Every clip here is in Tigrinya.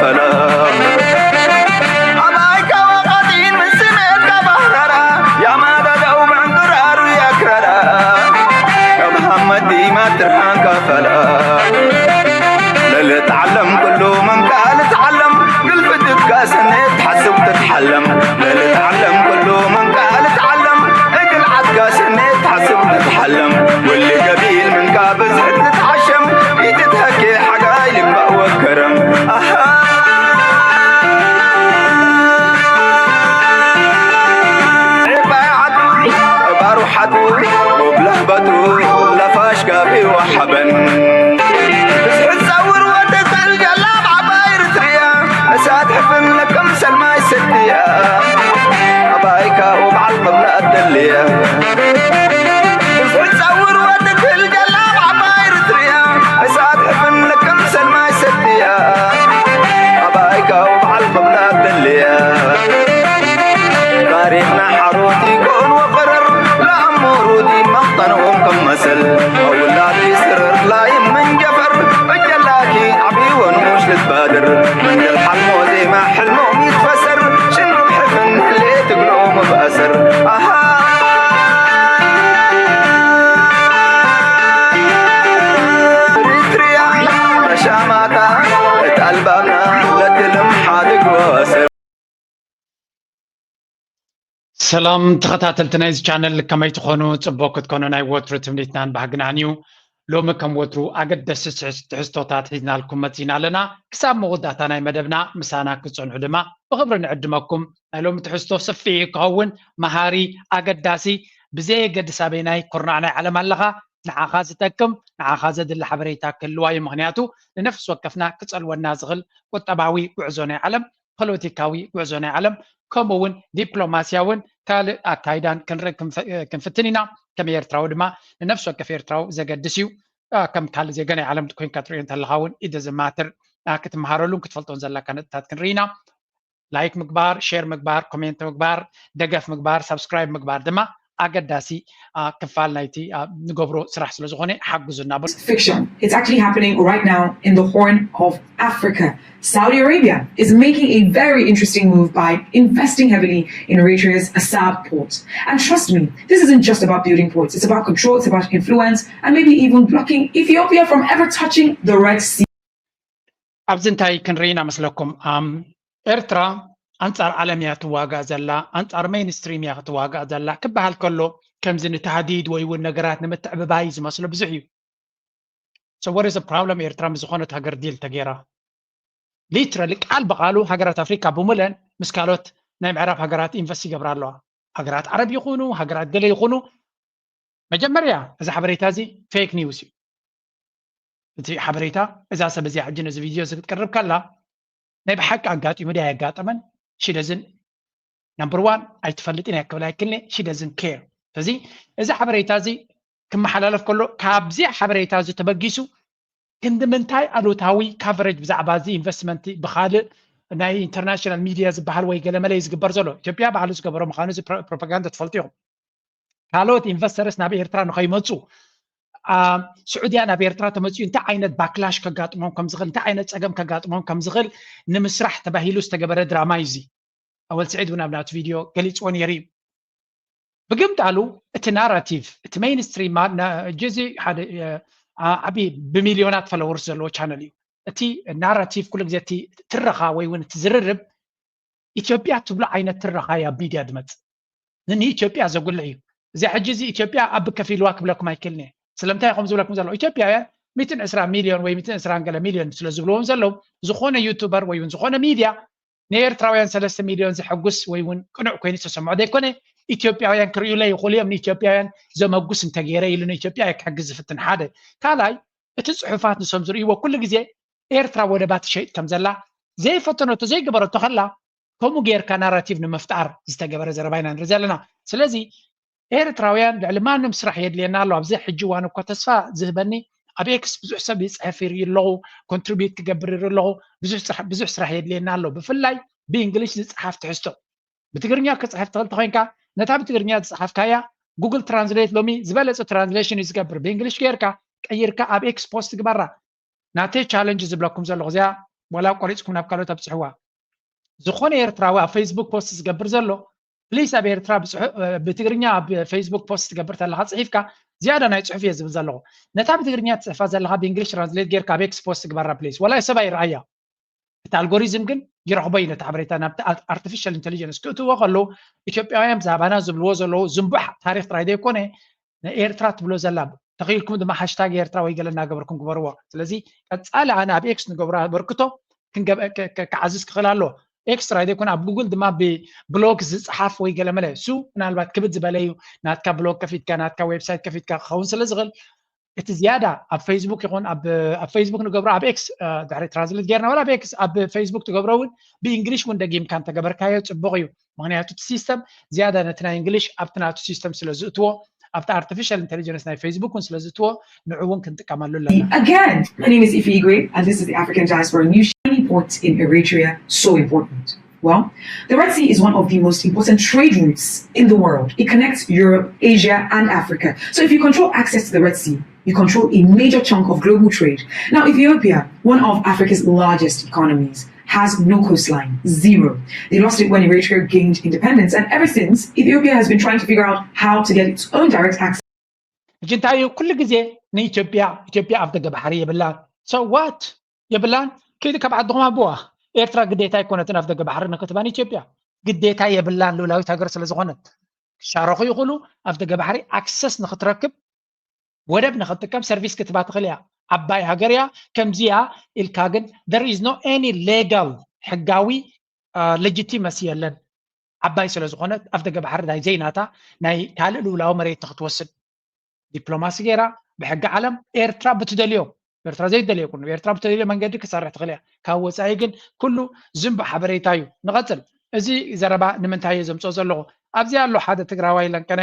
ሰላም ኣባይ ካባቃጢን ምስ ስሜት ካባህራራ ያማዳዳው ባንቅራሩ ያክራራ ከብሃመዲ ማትርሃን ካፈላ ለልትዓለም ኩሉ መንቃ ልትዓለም ግልፍትካ ሰኔት ሓስብ ትትሓለም ለልትዓለም ኩሉ መንቃ ልትዓለም እግል ዓድካ ሰኔት ሓስብ ትትሓለም ውሊ ገቢል መንካ ብዝሕት ልትዓሸም ኢትትሀኬ ሓጋይ ልባእ ወከረም ኣሃ ባሩ ሓቱ ወብላህበቱ ለፋሽ ጋቢ ወሓበን ብዝሕት ጸውር ወደተል ጀላብ ዓባይ ርትርያ እሳት ሕፍን ለከም ሰልማይ ሰትያ ኣባይካ ወብዓል መብላ ኣደልያ ብዝሕት ጸውር ወደተል ጀላብ ዓባይ ርትርያ እሳት ሕፍን ለከም ሰልማይ ሰትያ ኣባይካ ወብዓል መብላ ኣደልያ ታሪኽና ሓሮት ይኮን ወፈረር ለኣሞሩት ይመኽጠንኦም ከም መሰል ኣውላድ ይስርር ላይም መንጀፈር እጀላኪ ዓብይወን ሙሽ ልትባድር መንደል ሓልሞ ዜማ ሕልሞም ይትፈሰር ሽኑብ ሕፍን ህሌ ትግሎ መባእሰር ኣሃ ሪትሪያ ተሻማታ እት ኣልባብና ለትልም ሓድግ ወሰር ሰላም ተኸታተልቲ ናይዚ ቻነል ከመይ ትኾኑ? ፅቡቅ ክትኮኑ ናይ ወትሩ ትምኒትናን ባህግናን እዩ። ሎሚ ከም ወትሩ ኣገደስቲ ትሕዝቶታት ሒዝናልኩም መፂና ኣለና። ክሳብ መወዳእታ ናይ መደብና ምሳና ክትፀንሑ ድማ ብኽብሪ ንዕድመኩም። ናይ ሎሚ ትሕዝቶ ሰፊሕ እዩ ክኸውን፣ መሃሪ፣ ኣገዳሲ፣ ብዘየገድስ ኣበይናይ ኩርናዕ ናይ ዓለም ኣለኻ ንዓኻ ዝጠቅም ንዓኻ ዘድሊ ሓበሬታ ክህልዋ እዩ። ምኽንያቱ ንነፍሲ ወከፍና ክፀልወና ዝኽእል ቁጠባዊ ጉዕዞ ናይ ዓለም ፖለቲካዊ ጉዕዞ ናይ ዓለም ከምኡ እውን ዲፕሎማስያውን ካልእ ኣካይዳን ክንርኢ ክንፍትን ኢና። ከም ኤርትራዊ ድማ ንነፍሲ ወከፍ ኤርትራዊ ዘገድስ እዩ። ከም ካልእ ዜጋ ናይ ዓለም ኮይንካ ትሪኦ እንተለኻ እውን ኢደ ዘማትር ክትመሃረሉን ክትፈልጦን ዘለካ ነጥብታት ክንርኢ ኢና። ላይክ ምግባር፣ ሼር ምግባር፣ ኮሜንት ምግባር፣ ደገፍ ምግባር፣ ሳብስክራይብ ምግባር ድማ ኣገዳሲ ክፋል ናይቲ ንገብሮ ስራሕ ስለ ዝኾነ ሓግዙና። Fiction. It's actually happening right now in the Horn of Africa. Saudi Arabia is making a very interesting move by investing heavily in Eritrea's Assab port. And trust me, this isn't just about building ports. It's about control, it's about influence, and maybe even blocking Ethiopia from ever touching the Red Sea. ኣብዚ እንታይ ክንርኢ ኢና መስለኩም? ኤርትራ ኣንጻር ዓለም እያ ትዋጋእ ዘላ፣ ኣንጻር ሜይንስትሪም እያ ክትዋጋእ ዘላ ክበሃል ከሎ ከምዚ ንታህዲድ ወይ እውን ነገራት ንምትዕብባይ ዝመስሎ ብዙሕ እዩ። So what is the problem? ኤርትራ ምስ ዝኾነት ሃገር ዲል ተገይራ ሊትራሊ ቃል ብቃሉ ሃገራት ኣፍሪካ ብምለን ምስ ካልኦት ናይ ምዕራብ ሃገራት ኢንቨስት ይገብራ ኣለዋ። ሃገራት ዓረብ ይኹኑ ሃገራት ገለ ይኹኑ መጀመርያ እዚ ሓበሬታ እዚ ፌክ ኒውስ እዩ። እቲ ሓበሬታ እዛ ሰብ እዚኣ ሕጂ ነዚ ቪድዮ እዚ ክትቀርብ ከላ ናይ ብሓቂ ኣጋጢሙ ድያ ኣየጋጠመን ሽደዝን ነምበር ዋን ኣይትፈልጥን እያ ክብል ኣይክልኒ ሽደዝን ኬር። ስለዚ እዚ ሓበሬታ እዚ ክመሓላለፍ ከሎ ካብዚ ሓበሬታ እዚ ተበጊሱ ክንዲ ምንታይ ኣሉታዊ ካቨሬጅ ብዛዕባ እዚ ኢንቨስትመንት ብካልእ ናይ ኢንተርናሽናል ሚድያ ዝበሃል ወይ ገለመለ እዩ ዝግበር ዘሎ። ኢትዮጵያ ባዕሉ ዝገበሮ ምዃኑ እዚ ፕሮፓጋንዳ ትፈልጡ ኢኹም። ካልኦት ኢንቨስተርስ ናብ ኤርትራ ንኸይመፁ ስዑድያ ናብ ኤርትራ ተመፅኡ እንታይ ዓይነት ባክላሽ ከጋጥሞም ከምዝኽእል እንታይ ዓይነት ፀገም ከጋጥሞም ከምዝኽእል ንምስራሕ ተባሂሉ ዝተገበረ ድራማ እዩ እዚ። ኣወል ስዒድ እውን ኣብ ናቱ ቪድዮ ገሊፅዎ ነይሩ እዩ። ብግምጣሉ እቲ ናራቲቭ እቲ ሜይንስትሪም ሕጂ እዚ ሓደ ዓብዪ ብሚልዮናት ፎሎወርስ ዘለዎ ቻነል እዩ። እቲ ናራቲቭ ኩሉ ግዜ እቲ ትረኻ ወይ እውን እቲ ዝርርብ ኢትዮጵያ ትብሎ ዓይነት ትረኻ እያ ኣብ ሚድያ ድመፅእ። ንኢትዮጵያ ዘጉልሕ እዩ። እዚ ሕጂ እዚ ኢትዮጵያ ኣብ ከፊልዋ ክብለኩም ኣይክእልን እየ። ስለምንታይ ከም ዝብለኩም ዘለኹ ኢትዮጵያውያን ሚእትን ዕስራ ሚልዮን ወይ ሚእትን ዕስራን ገለ ሚልዮን ስለ ዝብልዎም ዘለዉ ዝኾነ ዩቱበር ወይ እውን ዝኾነ ሚድያ ንኤርትራውያን ሰለስተ ሚልዮን ዘሐጉስ ወይ እውን ቅኑዕ ኮይኑ ዝተሰምዖ ዘይኮነ ኢትዮጵያውያን ክርእዩለይ ይኽእሉ እዮም ንኢትዮጵያውያን ዘመጉስ እንተገይረ ኢሉ ንኢትዮጵያ ክሕግዝ ዝፍትን ሓደ ካልኣይ እቲ ፅሑፋት ንሶም ዝርእይዎ ኩሉ ግዜ ኤርትራ ወደባ ትሸይጥ ከም ዘላ ዘይፈተነቶ ዘይገበረቶ ከላ ከምኡ ጌርካ ናራቲቭ ንምፍጣር ዝተገበረ ዘረባ ኢና ንርኢ ዘለና። ስለዚ ኤርትራውያን ልዕሊ ማንም ስራሕ የድልየና ኣሎ። ኣብዚ ሕጂ እዋን እኮ ተስፋ ዝህበኒ ኣብ ኤክስ ብዙሕ ሰብ ይፅሕፍ ይርኢ ኣለኹ፣ ኮንትሪቢዩት ክገብር ይርኢ ኣለኹ። ብዙሕ ስራሕ የድልየና ኣሎ። ብፍላይ ብእንግሊሽ ዝፀሓፍ ትሕዝቶ ብትግርኛ ክፅሕፍ ትኽእል ተኮይንካ ነታ ብትግርኛ ዝፀሓፍካያ ጉግል ትራንስሌት ሎሚ ዝበለፀ ትራንስሌሽን እዩ ዝገብር። ብእንግሊሽ ጌርካ ቀይርካ ኣብ ኤክስ ፖስት ግበራ። ናተይ ቻለንጅ ዝብለኩም ዘለኹ እዚኣ ወላ ቆሪፅኩም ናብ ካልኦት ኣብፅሕዋ። ዝኾነ ኤርትራዊ ኣብ ፌስቡክ ፖስት ዝገብር ዘሎ ፕሊስ ኣብ ኤርትራ ብትግርኛ ኣብ ፌስቡክ ፖስት ትገብር ተለካ ፅሒፍካ ዝያዳ ናይ ፅሑፍ እየ ዝብል ዘለኹ። ነታ ብትግርኛ ትፅሕፋ ዘለካ ብእንግሊሽ ትራንስሌት ጌርካ ኣብ ኤክስ ፖስት ግበራ ፕሊስ። ወላ ሰብ ኣይረኣያ። እቲ ኣልጎሪዝም ግን ይረኽቦ እዩ ነቲ ሓበሬታ ናብቲ ኣርቲፊሻል ኢንቴሊጀንስ ክእትዎ ከለዉ ኢትዮጵያውያን ብዛዕባና ዝብልዎ ዘለዉ ዝንቡሕ ታሪክ ጥራይ ዘይኮነ ንኤርትራ ትብሎ ዘላ ተኽኢልኩም ድማ ሃሽታግ ኤርትራ ወይ ገለ እናገበርኩም ግበርዎ። ስለዚ ቀጻሊ ኣነ ኣብ ኤክስ ንገብሮ ኣበርክቶ ክዓዝዝ ክኽእል ኣሎ። ኤክስ ጥራይ ዘይኮነ ኣብ ጉግል ድማ ብብሎግ ዝፅሓፍ ወይ ገለ መለ እሱ ምናልባት ክብድ ዝበለ እዩ። ናትካ ብሎግ ከፊትካ ናትካ ዌብሳይት ከፊትካ ክኸውን ስለ ዝኽእል እቲ ዝያዳ ኣብ ፌስቡክ ይኹን ኣብ ፌስቡክ ንገብሮ ኣብ ኤክስ ድሕሪ ትራንስሌት ጌርና ወላ ኣብ ኤክስ ኣብ ፌስቡክ ትገብሮ እውን ብእንግሊሽ እውን ደጊምካ እንተገበርካዮ ፅቡቕ እዩ። ምክንያቱ እቲ ሲስተም ዝያዳ ነቲ ናይ እንግሊሽ ኣብቲ ናቱ ሲስተም ስለ ዝእትዎ ኣብቲ ኣርቲፊሻል ኢንቴሊጀንስ ናይ ፌስቡክ እውን ስለ ዝእትዎ ንዑ እውን ክንጥቀመሉ ኣለና። Again, my name is Ifi Igwe and this is the African Diaspora News. Shiny point in Eritrea, so important. Well, the Red Sea is one of the most important trade routes in the world. It connects Europe, Asia, and Africa. So if you control access to the Red Sea, you control a major chunk of global trade. Now, Ethiopia, one of Africa's largest economies, has no coastline, zero. They lost it when Eritrea gained independence, and ever since, Ethiopia has been trying to figure out how to get its own direct access. ሕጂ እንታይ እዩ ኩሉ ግዜ ንኢትዮጵያ ኢትዮጵያ ኣብ ደገ ባሕሪ የብላን። So what የብላን። ከይዲ ካብ ዓድኹም ኣብዋ። ኤርትራ ግዴታ ኣይኮነትን ኣብ ደገ ባሕሪ ንክትባን ኢትዮጵያ ግዴታ የብላን። ልኡላዊት ሃገር ስለ ዝኾነት ክሻረኹ ይኽእሉ። ኣብ ደገ ባሕሪ ኣክሰስ ንክትረክብ ወደብ ንክትጥቀም ሰርቪስ ክትባ ትኽእል እያ። ዓባይ ሃገር እያ። ከምዚያ ኢልካ ግን there is no any legal ሕጋዊ legitimacy የለን። ዓባይ ስለ ዝኾነት ኣብ ደገ ባሕሪ ናይ ዘይናታ ናይ ካልእ ልኡላዊ መሬት ንክትወስድ ዲፕሎማሲ ገይራ ብሕጊ ዓለም ኤርትራ ብትደልዮ ኤርትራ ዘይደልዮ ኩሉ ኤርትራ ብትደልዮ መንገዲ ክሰርሕ ትኽእል እያ። ካብ ወፃኢ ግን ኩሉ ዝንቡ ሓበሬታ እዩ። ንቐፅል። እዚ ዘረባ ንምንታይ እየ ዘምፅኦ ዘለኹ? ኣብዚ ኣሎ ሓደ ትግራዋይ ለንቀነ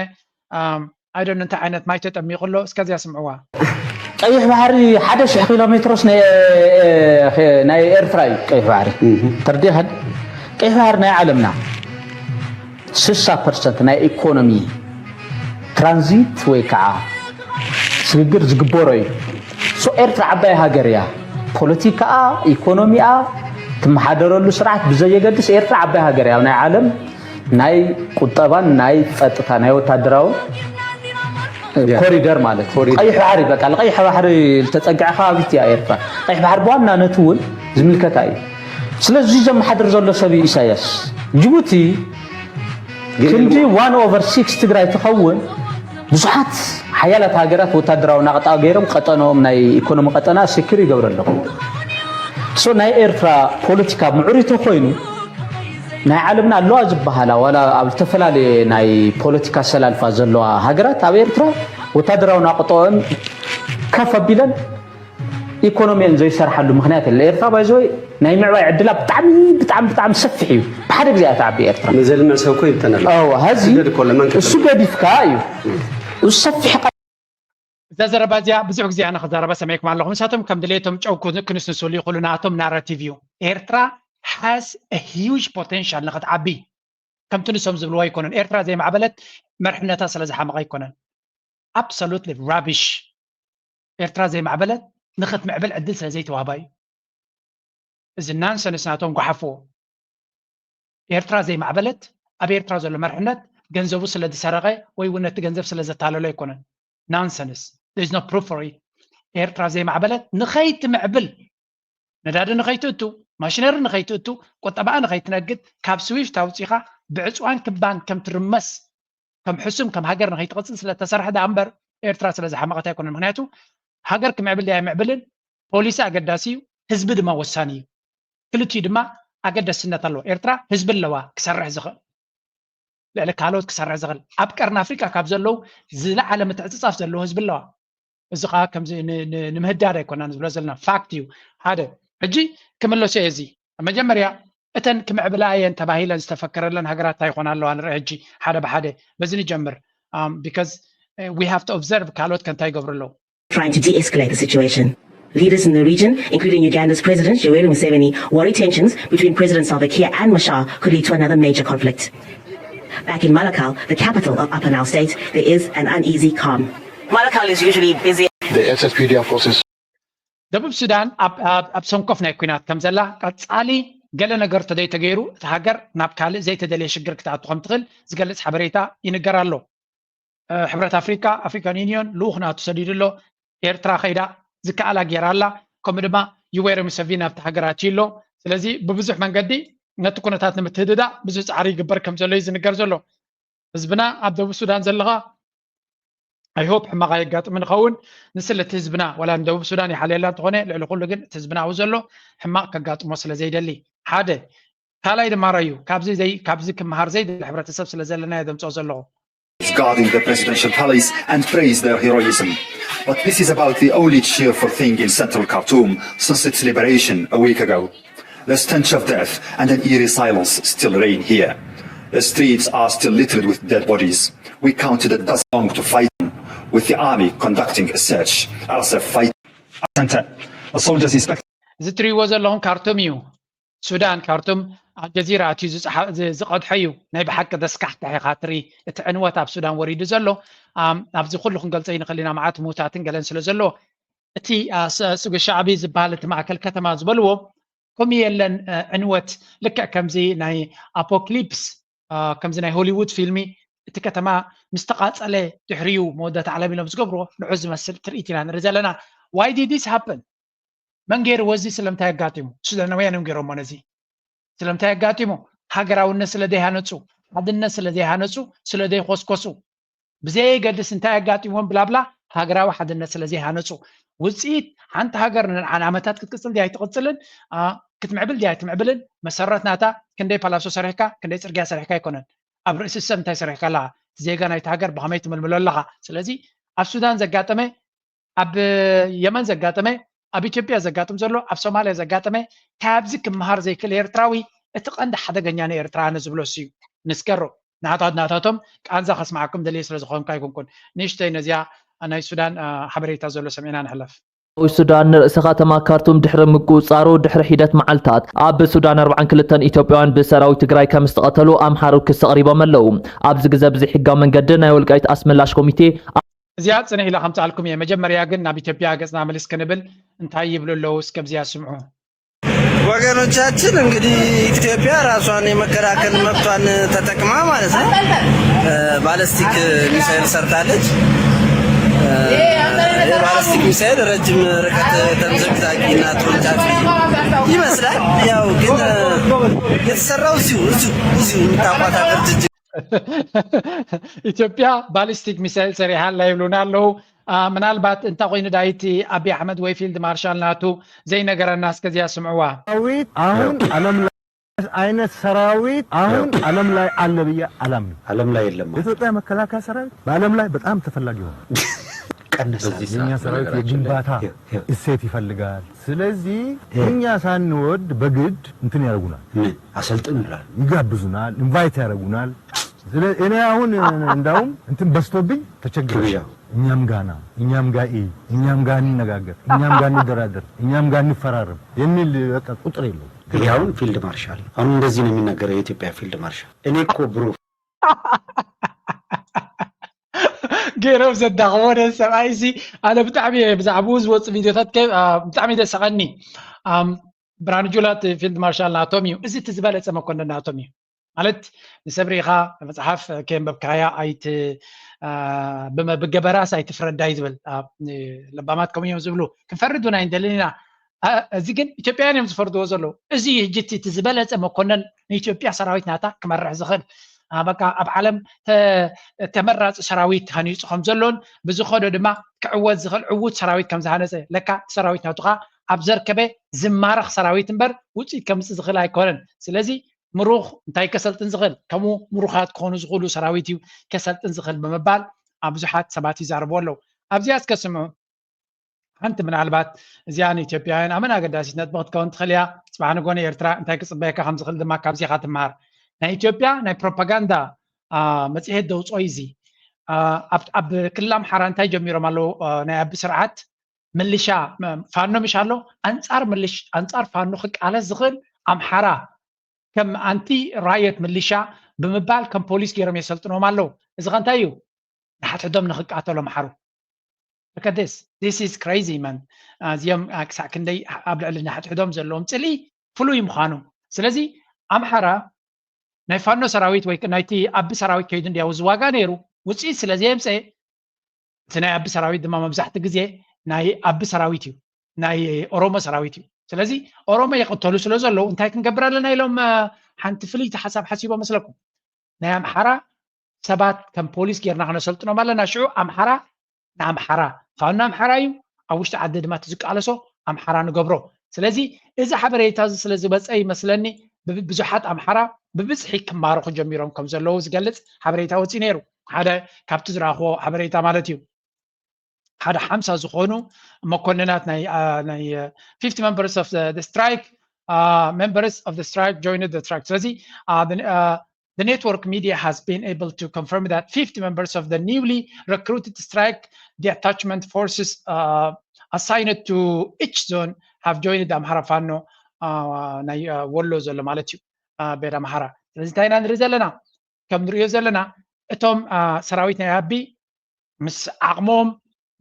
ኣይዶን እንታይ ዓይነት ማይ ተጠሚቑ ኣሎ እስከ እዚኣ ስምዕዋ። ቀይሕ ባሕሪ ሓደ ሽሕ ኪሎ ሜትሮስ ናይ ኤርትራ እዩ። ቀይሕ ባሕሪ ተርዲኸን ቀይሕ ባሕሪ ናይ ዓለምና ስሳ ፐርሰንት ናይ ኢኮኖሚ ትራንዚት ወይ ከዓ ስግግር ዝግበሮ እዩ። ሶ ኤርትራ ዓባይ ሃገር እያ። ፖለቲካኣ፣ ኢኮኖሚኣ ትመሓደረሉ ስርዓት ብዘየገድስ ኤርትራ ዓባይ ሃገር እያ። ናይ ዓለም ናይ ቁጠባን ናይ ጸጥታ ናይ ወታደራዊ ኮሪደር ማለት እዩ። ቀይሕ ባሕሪ በቃ ንቀይሕ ባሕሪ ዝተጸግዐ ከባቢት እያ ኤርትራ። ቀይሕ ባሕሪ ብዋናነት እውን ዝምልከታ እዩ። ስለዚ ዘመሓድር ዘሎ ሰብ እዩ ኢሳያስ። ጅቡቲ ክንዲ ዋን ኦቨር ሲክስ ትግራይ ትኸውን ብዙሓት ሓያላት ሃገራት ወታደራዊ ናቕጣ ገይሮም ቀጠኖም ናይ ኢኮኖሚ ቀጠና ሴኪር ይገብሩ ኣለዉ። ሶ ናይ ኤርትራ ፖለቲካ ምዕሩይ ተኮይኑ ናይ ዓለምና ኣለዋ ዝበሃላ ዋላ ኣብ ዝተፈላለየ ናይ ፖለቲካ ኣሰላልፋ ዘለዋ ሃገራት ኣብ ኤርትራ ወታደራዊ ናቕጠኦም ከፍ ኣቢለን ኢኮኖሚን ዘይሰርሓሉ ምክንያት የለ። ኤርትራ ባይዘወይ ናይ ምዕባይ ዕድላ ብጣዕሚ ብጣዕሚ ብጣዕሚ ሰፊሕ እዩ። ብሓደ ግዜ እያ ትዓቢ ኤርትራ። ንዘልምዕ ሰብ እኮ ይብተን ኣሎ። እወ፣ ሀዚ ስደድ እኮ ለመን እሱ ገዲፍካ እዩ። እሱ ሰፊሕ ቀ- እዛ ዘረባ እዚኣ ብዙሕ ግዜ ኣነ ክዛረባ ሰሚዕኩም ኣለኹ። ንሳቶም ከም ድሌቶም ጨው ክን- ክንስንስሉ ይኽእሉ፣ ናቶም ናራቲቭ እዩ። ኤርትራ has a huge potential ንክትዓቢ ከምቲ ንሶም ዝብልዎ ኣይኮነን። ኤርትራ ዘይማዕበለት መርሕነታ ስለ ዝሓመቐ ኣይኮነን። Absolutely rubbish። ኤርትራ ዘይማዕበለት ንክትምዕብል ዕድል ስለ ዘይተዋህባ እዩ። እዚ ናንሰንስ ናቶም ጓሓፍዎ። ኤርትራ ዘይማዕበለት ኣብ ኤርትራ ዘሎ መርሕነት ገንዘቡ ስለ ዝሰረቐ ወይ እውን ነቲ ገንዘብ ስለ ዘታለሎ ኣይኮነን። Nonsense. There is no proof for it. ኤርትራ ዘይማዕበለት ንኸይትምዕብል ነዳዲ ንኸይትእቱ ማሽነሪ ንኸይትእቱ ቁጠባኣ ንኸይትነግድ ካብ ስዊፍት ኣውፂኻ ብዕፅዋን ክባን ከም ትርመስ ከም ሕሱም ከም ሃገር ንኸይትቐፅል ስለ ተሰርሐ ደኣ እምበር ኤርትራ ስለ ዝሓመቐት ኣይኮነን። ምክንያቱ ሃገር ክምዕብል ድያ ኣይምዕብልን ፖሊሲ ኣገዳሲ እዩ፣ ህዝቢ ድማ ወሳኒ እዩ። ክልቲኡ ድማ ኣገዳስነት ኣለዎ። ኤርትራ ህዝቢ ኣለዋ ክሰርሕ ዝኽእል ልዕሊ ካልኦት ክሰርሕ ዝኽእል ኣብ ቀርኒ ኣፍሪቃ ካብ ዘለዉ ዝለዓለ ምትዕፅፃፍ ዘለዎ ህዝቢ ኣለዋ። እዚ ከዓ ከምዚ ን- ን- ንምህዳድ ኣይኮናን ዝብሎ ዘለና ፋክት እዩ። ሓደ ሕጂ ክምለሶ እየ እዚ መጀመርያ እተን ክምዕብላ እየን ተባሂለን ዝተፈከረለን ሃገራት እንታይ ይኾና ኣለዋ ንርኢ ሕጂ ሓደ ብሓደ በዚ ንጀምር because we have to observe ካልኦት ከ እንታይ ይገብሩ ኣለዉ trying to de-escalate the situation. Leaders in the region, including Uganda's President Yoweri Museveni, worry tensions between President Salva Kiir and Machar could lead to another major conflict. Back in Malakal, the capital of Upper Nile State, there is an uneasy calm. Malakal is usually busy. The S S P D F forces ደቡብ ሱዳን ኣብ ሰንኮፍ ናይ ኲናት ከም ዘላ፣ ቀጻሊ ገለ ነገር ተደይተገይሩ እታ ሃገር ናብ ካልእ ዘይተደልየ ሽግር ክትኣቱ ከም ትኽእል ዝገልጽ ሓበሬታ ይንገር ኣሎ። ሕብረት ኣፍሪካ፣ ኣፍሪካን ዩኒዮን ልኡኽ ናቱ ሰዲዱ ኣሎ። ኤርትራ ከይዳ ዝከኣላ ጌራ ኣላ። ከምኡ ድማ ዩዌሪ ሙሰቪኒ ኣብቲ ሃገር ኣትዩ ኣሎ። ስለዚ ብብዙሕ መንገዲ ነቲ ኩነታት ንምትህድዳእ ብዙሕ ፃዕሪ ይግበር ከም ዘሎ እዩ ዝንገር ዘሎ። ህዝብና ኣብ ደቡብ ሱዳን ዘለኻ፣ I hope ሕማቕ ኣየጋጥም ንኸውን። ንስለ እቲ ህዝብና፣ ዋላ ንደቡብ ሱዳን ይሓልየላ እንተኾነ፣ ልዕሊ ኩሉ ግን እቲ ህዝብና ኣብኡ ዘሎ ሕማቕ ከጋጥሞ ስለ ዘይደሊ ሓደ። ካልኣይ ድማ ራዩ፣ ካብዚ ዘይ-፣ ካብዚ ክመሃር ዘይደሊ ሕብረተሰብ ስለ ዘለና እየ ዘምፅኦ ዘለኹ። is guarding the presidential palace and praise their heroism. But this is about the only cheerful thing in central Khartoum since its liberation a week ago. The stench of death and an eerie silence still reign here. The streets are still littered with dead bodies. We counted a dozen long to fight them, with the army conducting a search. R S F fight center. The soldiers inspect. እዚ ትሪእዎ ዘለኹም ካርቱም እዩ። ሱዳን፣ ካርቱም፣ ኣልጀዚራ ኣትዩ ዝፀሓ-፣ ዝ-፣ ዝቐድሖ እዩ። ናይ ብሓቂ ዘስካሕክሕ ኢኻ ትርኢ። እቲ ዕንወት ኣብ ሱዳን ወሪዱ ዘሎ፣ ኣም፣ ኣብዚ ኩሉ ክንገልጾ ይንኽእል ኢና፣ መዓት ምዉታትን ገለን ስለ ዘሎ። እቲ፣ አ፣ ስ-፣ ስጉ ሻዕቢ ዝበሃል እቲ ማእከል ከተማ ዝበልዎ፣ ከምኡ የለን፣ እ፣ ዕንወት፣ ልክዕ ከምዚ ናይ ኣፖክሊፕስ፣ አ፣ ከምዚ ናይ ሆሊውድ ፊልሚ፣ እቲ ከተማ ምስ ተቓጸለ ድሕሪኡ መወዳእታ ዓለም ኢሎም ዝገብርዎ፣ ንዑ ዝመስል ትርኢት ኢና ንርኢ ዘለና። Why did this happen? መን ገይርዎ እዚ? ስለምንታይ ኣጋጢሙ? ሱዳናውያን እዮም ገይሮሞ ነዚ። ስለምንታይ ኣጋጢሙ? ሃገራውነት ስለ ዘይሃነጹ፣ ሓድነት ስለ ዘይሃነጹ፣ ስለ ዘይኾስኮሱ፣ ብዘየገድስ እንታይ ኣጋጢሞም ብላብላ፣ ሃገራዊ ሓድነት ስለ ዘይሃነጹ። ውጽኢት ሓንቲ ሃገር ን-፣ ንዓመታት ክትቅጽል ድያ ኣይትቕጽልን፣ ኣ፣ ክትምዕብል ድያ ኣይትምዕብልን፣ መሰረት ናታ ክንደይ ፓላሶ ሰሪሕካ፣ ክንደይ ጽርግያ ሰሪሕካ ኣይኮነን። ኣብ ርእሲ ሰብ እንታይ ሰሪሕካ ኣለኻ? እቲ ዜጋ ናይቲ ሃገር ብኸመይ ትምልምሎ ኣለኻ? ስለዚ ኣብ ሱዳን ዘጋጠመ፣ ኣብ የመን ዘጋጠመ፣ ኣብ ኢትዮጵያ ዘጋጥም ዘሎ፣ ኣብ ሶማልያ ዘጋጠመ፣ ካብዚ ክመሃር ዘይክእል ኤርትራዊ፣ እቲ ቀንዲ ሓደገኛ ንኤርትራ ኣነ ዝብሎ እሱ እዩ። ንስገሮ፣ ናታ-፣ ናታቶም ቃንዛ ከስምዓኩም ደልየ ስለ ዝኾንኩ ኣይኮንኩን። ንእሽተይ ነዚኣ ናይ ሱዳን፣ አ፣ ሓበሬታ ዘሎ ሰሚዕና ንሕለፍ። ሰራዊት ሱዳን ንርእሰ ከተማ ካርቱም ድሕሪ ምቁጽጻሩ ድሕሪ ሒደት መዓልታት፣ ኣብ ሱዳን ኣርብዓን ክልተን ኢትዮጵያውያን ብሰራዊት ትግራይ ከም ዝተቐተሉ ኣምሓሩ ክሲ ኣቕሪቦም ኣለዉ። ኣብዚ ግዘ ብዘይሕጋዊ መንገዲ ናይ ወልቃይት ኣስመላሽ ኮሚቴ እዚኣ ጽንሕ ኢለ ከምጽኣልኩም እየ። መጀመርያ ግን ናብ ኢትዮጵያ ገጽና ምልስ ክንብል እንታይ ይብሉ ኣለዉ እስከ ኣብዚኣ ስምዑ። ወገኖቻችን እንግዲህ ኢትዮጵያ ራሷን የመከላከል መብቷን ተጠቅማ ማለት ነው፣ እ፣ ባለስቲክ ሚሳይል ሰርታለች። እ፣ የባለስቲክ ሚሳይል ረጅም ርቀት ተምዘግዛጊ እና ተወንጫፊ ይመስላል። ያው ግን፣ እ፣ የተሰራው እዚሁ፣ እዚሁ፣ እዚሁ የምታውቋት ሀገር ጅጅጋ። ኢትዮጵያ ባሊስቲክ ሚሳይል ሰሪሓ ኣላ ይብሉና ኣለዉ። አ፣ ምናልባት እንተ ኮይኑ ዳይቲ ኣቢ ኣሕመድ ወይ ፊልድ ማርሻል ናቱ ዘይነገረና እስከዚኣ ስምዕዋ። ሰራዊት አሁን ዓለም ላይ አይነት ሰራዊት አሁን ዓለም ላይ አለ ብዬ አላምንም። ዓለም ላይ የለም። የኢትዮጵያ መከላከያ ሰራዊት በዓለም ላይ በጣም ተፈላጊ ሆነ። ቀነሰ። የኛ ሰራዊት የግንባታ እሴት ይፈልጋል። ስለዚህ እኛ ሳንወድ በግድ እንትን ያደርጉናል። ምን አሰልጥን ይላሉ። ይጋብዙናል፣ ኢንቫይት ያደርጉናል። ስለ እኔ አሁን እንዳውም እንትን በዝቶብኝ ተቸግሬ ግብዣ። እኛም ጋና እኛም ጋኢ እኛም ጋር እንነጋገር እኛም ጋር እንደራደር እኛም ጋር እንፈራረም የሚል በቃ ቁጥር የለውም። ይሄ አሁን ፊልድ ማርሻል አሁን እንደዚህ ነው የሚናገረው የኢትዮጵያ ፊልድ ማርሻል። እኔ እኮ ብሮ ገይሮም ዘዳኸቦ ነዚ ሰብኣይ እዚ ኣነ ብጣዕሚ እየ ብዛዕባኡ ዝወፁ ቪድዮታት ከ-፣ አ፣ ብጣዕሚ ደሰቐኒ። ኣም፣ ብርሃኑ ጁላ እቲ ፊልድ ማርሻል ናቶም እዩ። እዚ እቲ ዝበለፀ መኮንን ናቶም እዩ። ማለት ንሰብ ርኢኻ መፅሓፍ ከየንበብካያ ኣይት-፣ አ፣ ብመ-፣ ብገበራስ ኣይትፍረዳይ ዝብል፣ አ፣ ለባማት ከምኡ እዮም ዝብሉ። ክንፈርድ እውን ኣይንደልን ኢና። አ፣ እዚ ግን ኢትዮጵያውያን እዮም ዝፈርድዎ ዘለዉ። እዚ እዩ ሕጂ እቲ፣ እቲ ዝበለፀ መኮነን ንኢትዮጵያ ሰራዊት ናታ ክመርሕ ዝኽእል። አ፣ በቃ ኣብ ዓለም ተ-፣ ተመራፂ ሰራዊት ሃኒፁ ከም ዘሎን ብዝኸዶ ድማ ክዕወት ዝኽእል ዕዉት ሰራዊት ከም ዝሃነፀ። ለካ እቲ ሰራዊት ናቱ ኸዓ ኣብ ዘርከበ ዝማረኽ ሰራዊት እምበር ውፅኢት ከምፅእ ዝኽእል ኣይኮነን። ስለዚ ምሩኽ እንታይ ከሰልጥን ዝኽእል፣ ከምኡ ምሩኻት ክኾኑ ዝኽእሉ ሰራዊት እዩ ከሰልጥን ዝኽእል ብምባል ኣብ ብዙሓት ሰባት ይዛረቡ ኣለዉ። ኣብዚኣ እስከ ስምዑ። ሓንቲ ምናልባት እዚኣ ንኢትዮጵያውያን ኣመን ኣገዳሲት ነጥቢ ክትከውን ትኽእል እያ። ጽባሕ ንጎኒ ኤርትራ እንታይ ክጽበየካ ከም ዝኽእል ድማ ካብዚ ኢኻ ትመሃር። ናይ ኢትዮጵያ ናይ ፕሮፓጋንዳ፣ አ፣ መጽሔት ደውጾ እዩ እዚ። አ፣ ኣብ፣ ኣብ ክልል ኣምሓራ እንታይ ጀሚሮም ኣለዉ? አ፣ ናይ ኣቢ ስርዓት ምልሻ፣ መ-፣ ፋኖ ምሽ ኣሎ? ኣንጻር ምልሽ-፣ ኣንጻር ፋኖ ክቃለስ ዝኽእል ኣምሓራ ከም ኣንቲ ራየት ምልሻ ብምባል ከም ፖሊስ ገይሮም የሰልጥንዎም ኣለዉ። እዚ ኸ እንታይ እዩ? ንሓድሕዶም ንኽቃተሉ ኣምሓሩ። Look at this. This is crazy, man. እዚኦም ክሳዕ ክንደይ ኣብ ልዕሊ ንሓድሕዶም ዘለዎም ፅልኢ ፍሉይ ምዃኑ። ስለዚ ኣምሓራ ናይ ፋኖ ሰራዊት ወይ ናይቲ ኣቢ ሰራዊት ከይዱ እንዲያው ዝዋጋ ነይሩ። ውፅኢት ስለ ዘየምፀ እቲ ናይ ኣቢ ሰራዊት ድማ መብዛሕቲ ግዜ ናይ ኣቢ ሰራዊት እዩ፣ ናይ ኦሮሞ ሰራዊት እዩ። ስለዚ ኦሮሞ ይቕተሉ ስለ ዘለዉ እንታይ ክንገብር ኣለና ኢሎም ሓንቲ ፍልይቲ ሓሳብ ሓሲቦ መስለኩም? ናይ ኣምሓራ ሰባት ከም ፖሊስ ጌርና ክነሰልጥኖም ኣለና። ሽዑ ኣምሓራ ንኣምሓራ ፋኖ ኣምሓራ እዩ፣ ኣብ ውሽጢ ዓዲ ድማ እቲ ዝቃለሶ ኣምሓራ ንገብሮ። ስለዚ እዚ ሓበሬታ እዚ ስለ ዝበፀ ይመስለኒ ብዙሓት ኣምሓራ ብብዝሒ ክማረኹ ጀሚሮም ከም ዘለዉ ዝገልፅ ሓበሬታ ወፂኡ ነይሩ። ሓደ ካብቲ ዝረኣኽዎ ሓበሬታ ማለት እዩ። ሓደ ሓምሳ ዝኾኑ መኮንናት ናይ ናይ fifty members of the strike members of the strike joined the strike። ስለዚ the network media has been able to confirm that fifty members of the newly recruited strike detachment forces assigned to each zone have joined ኣምሓራ ፋኖ ናይ ወሎ ዘሎ ማለት እዩ። ቤት ኣምሓራ ስለዚ እንታይ ኢና ንርኢ ዘለና? ከም ንሪኦ ዘለና እቶም ሰራዊት ናይ ኣቢ ምስ ዓቕሞም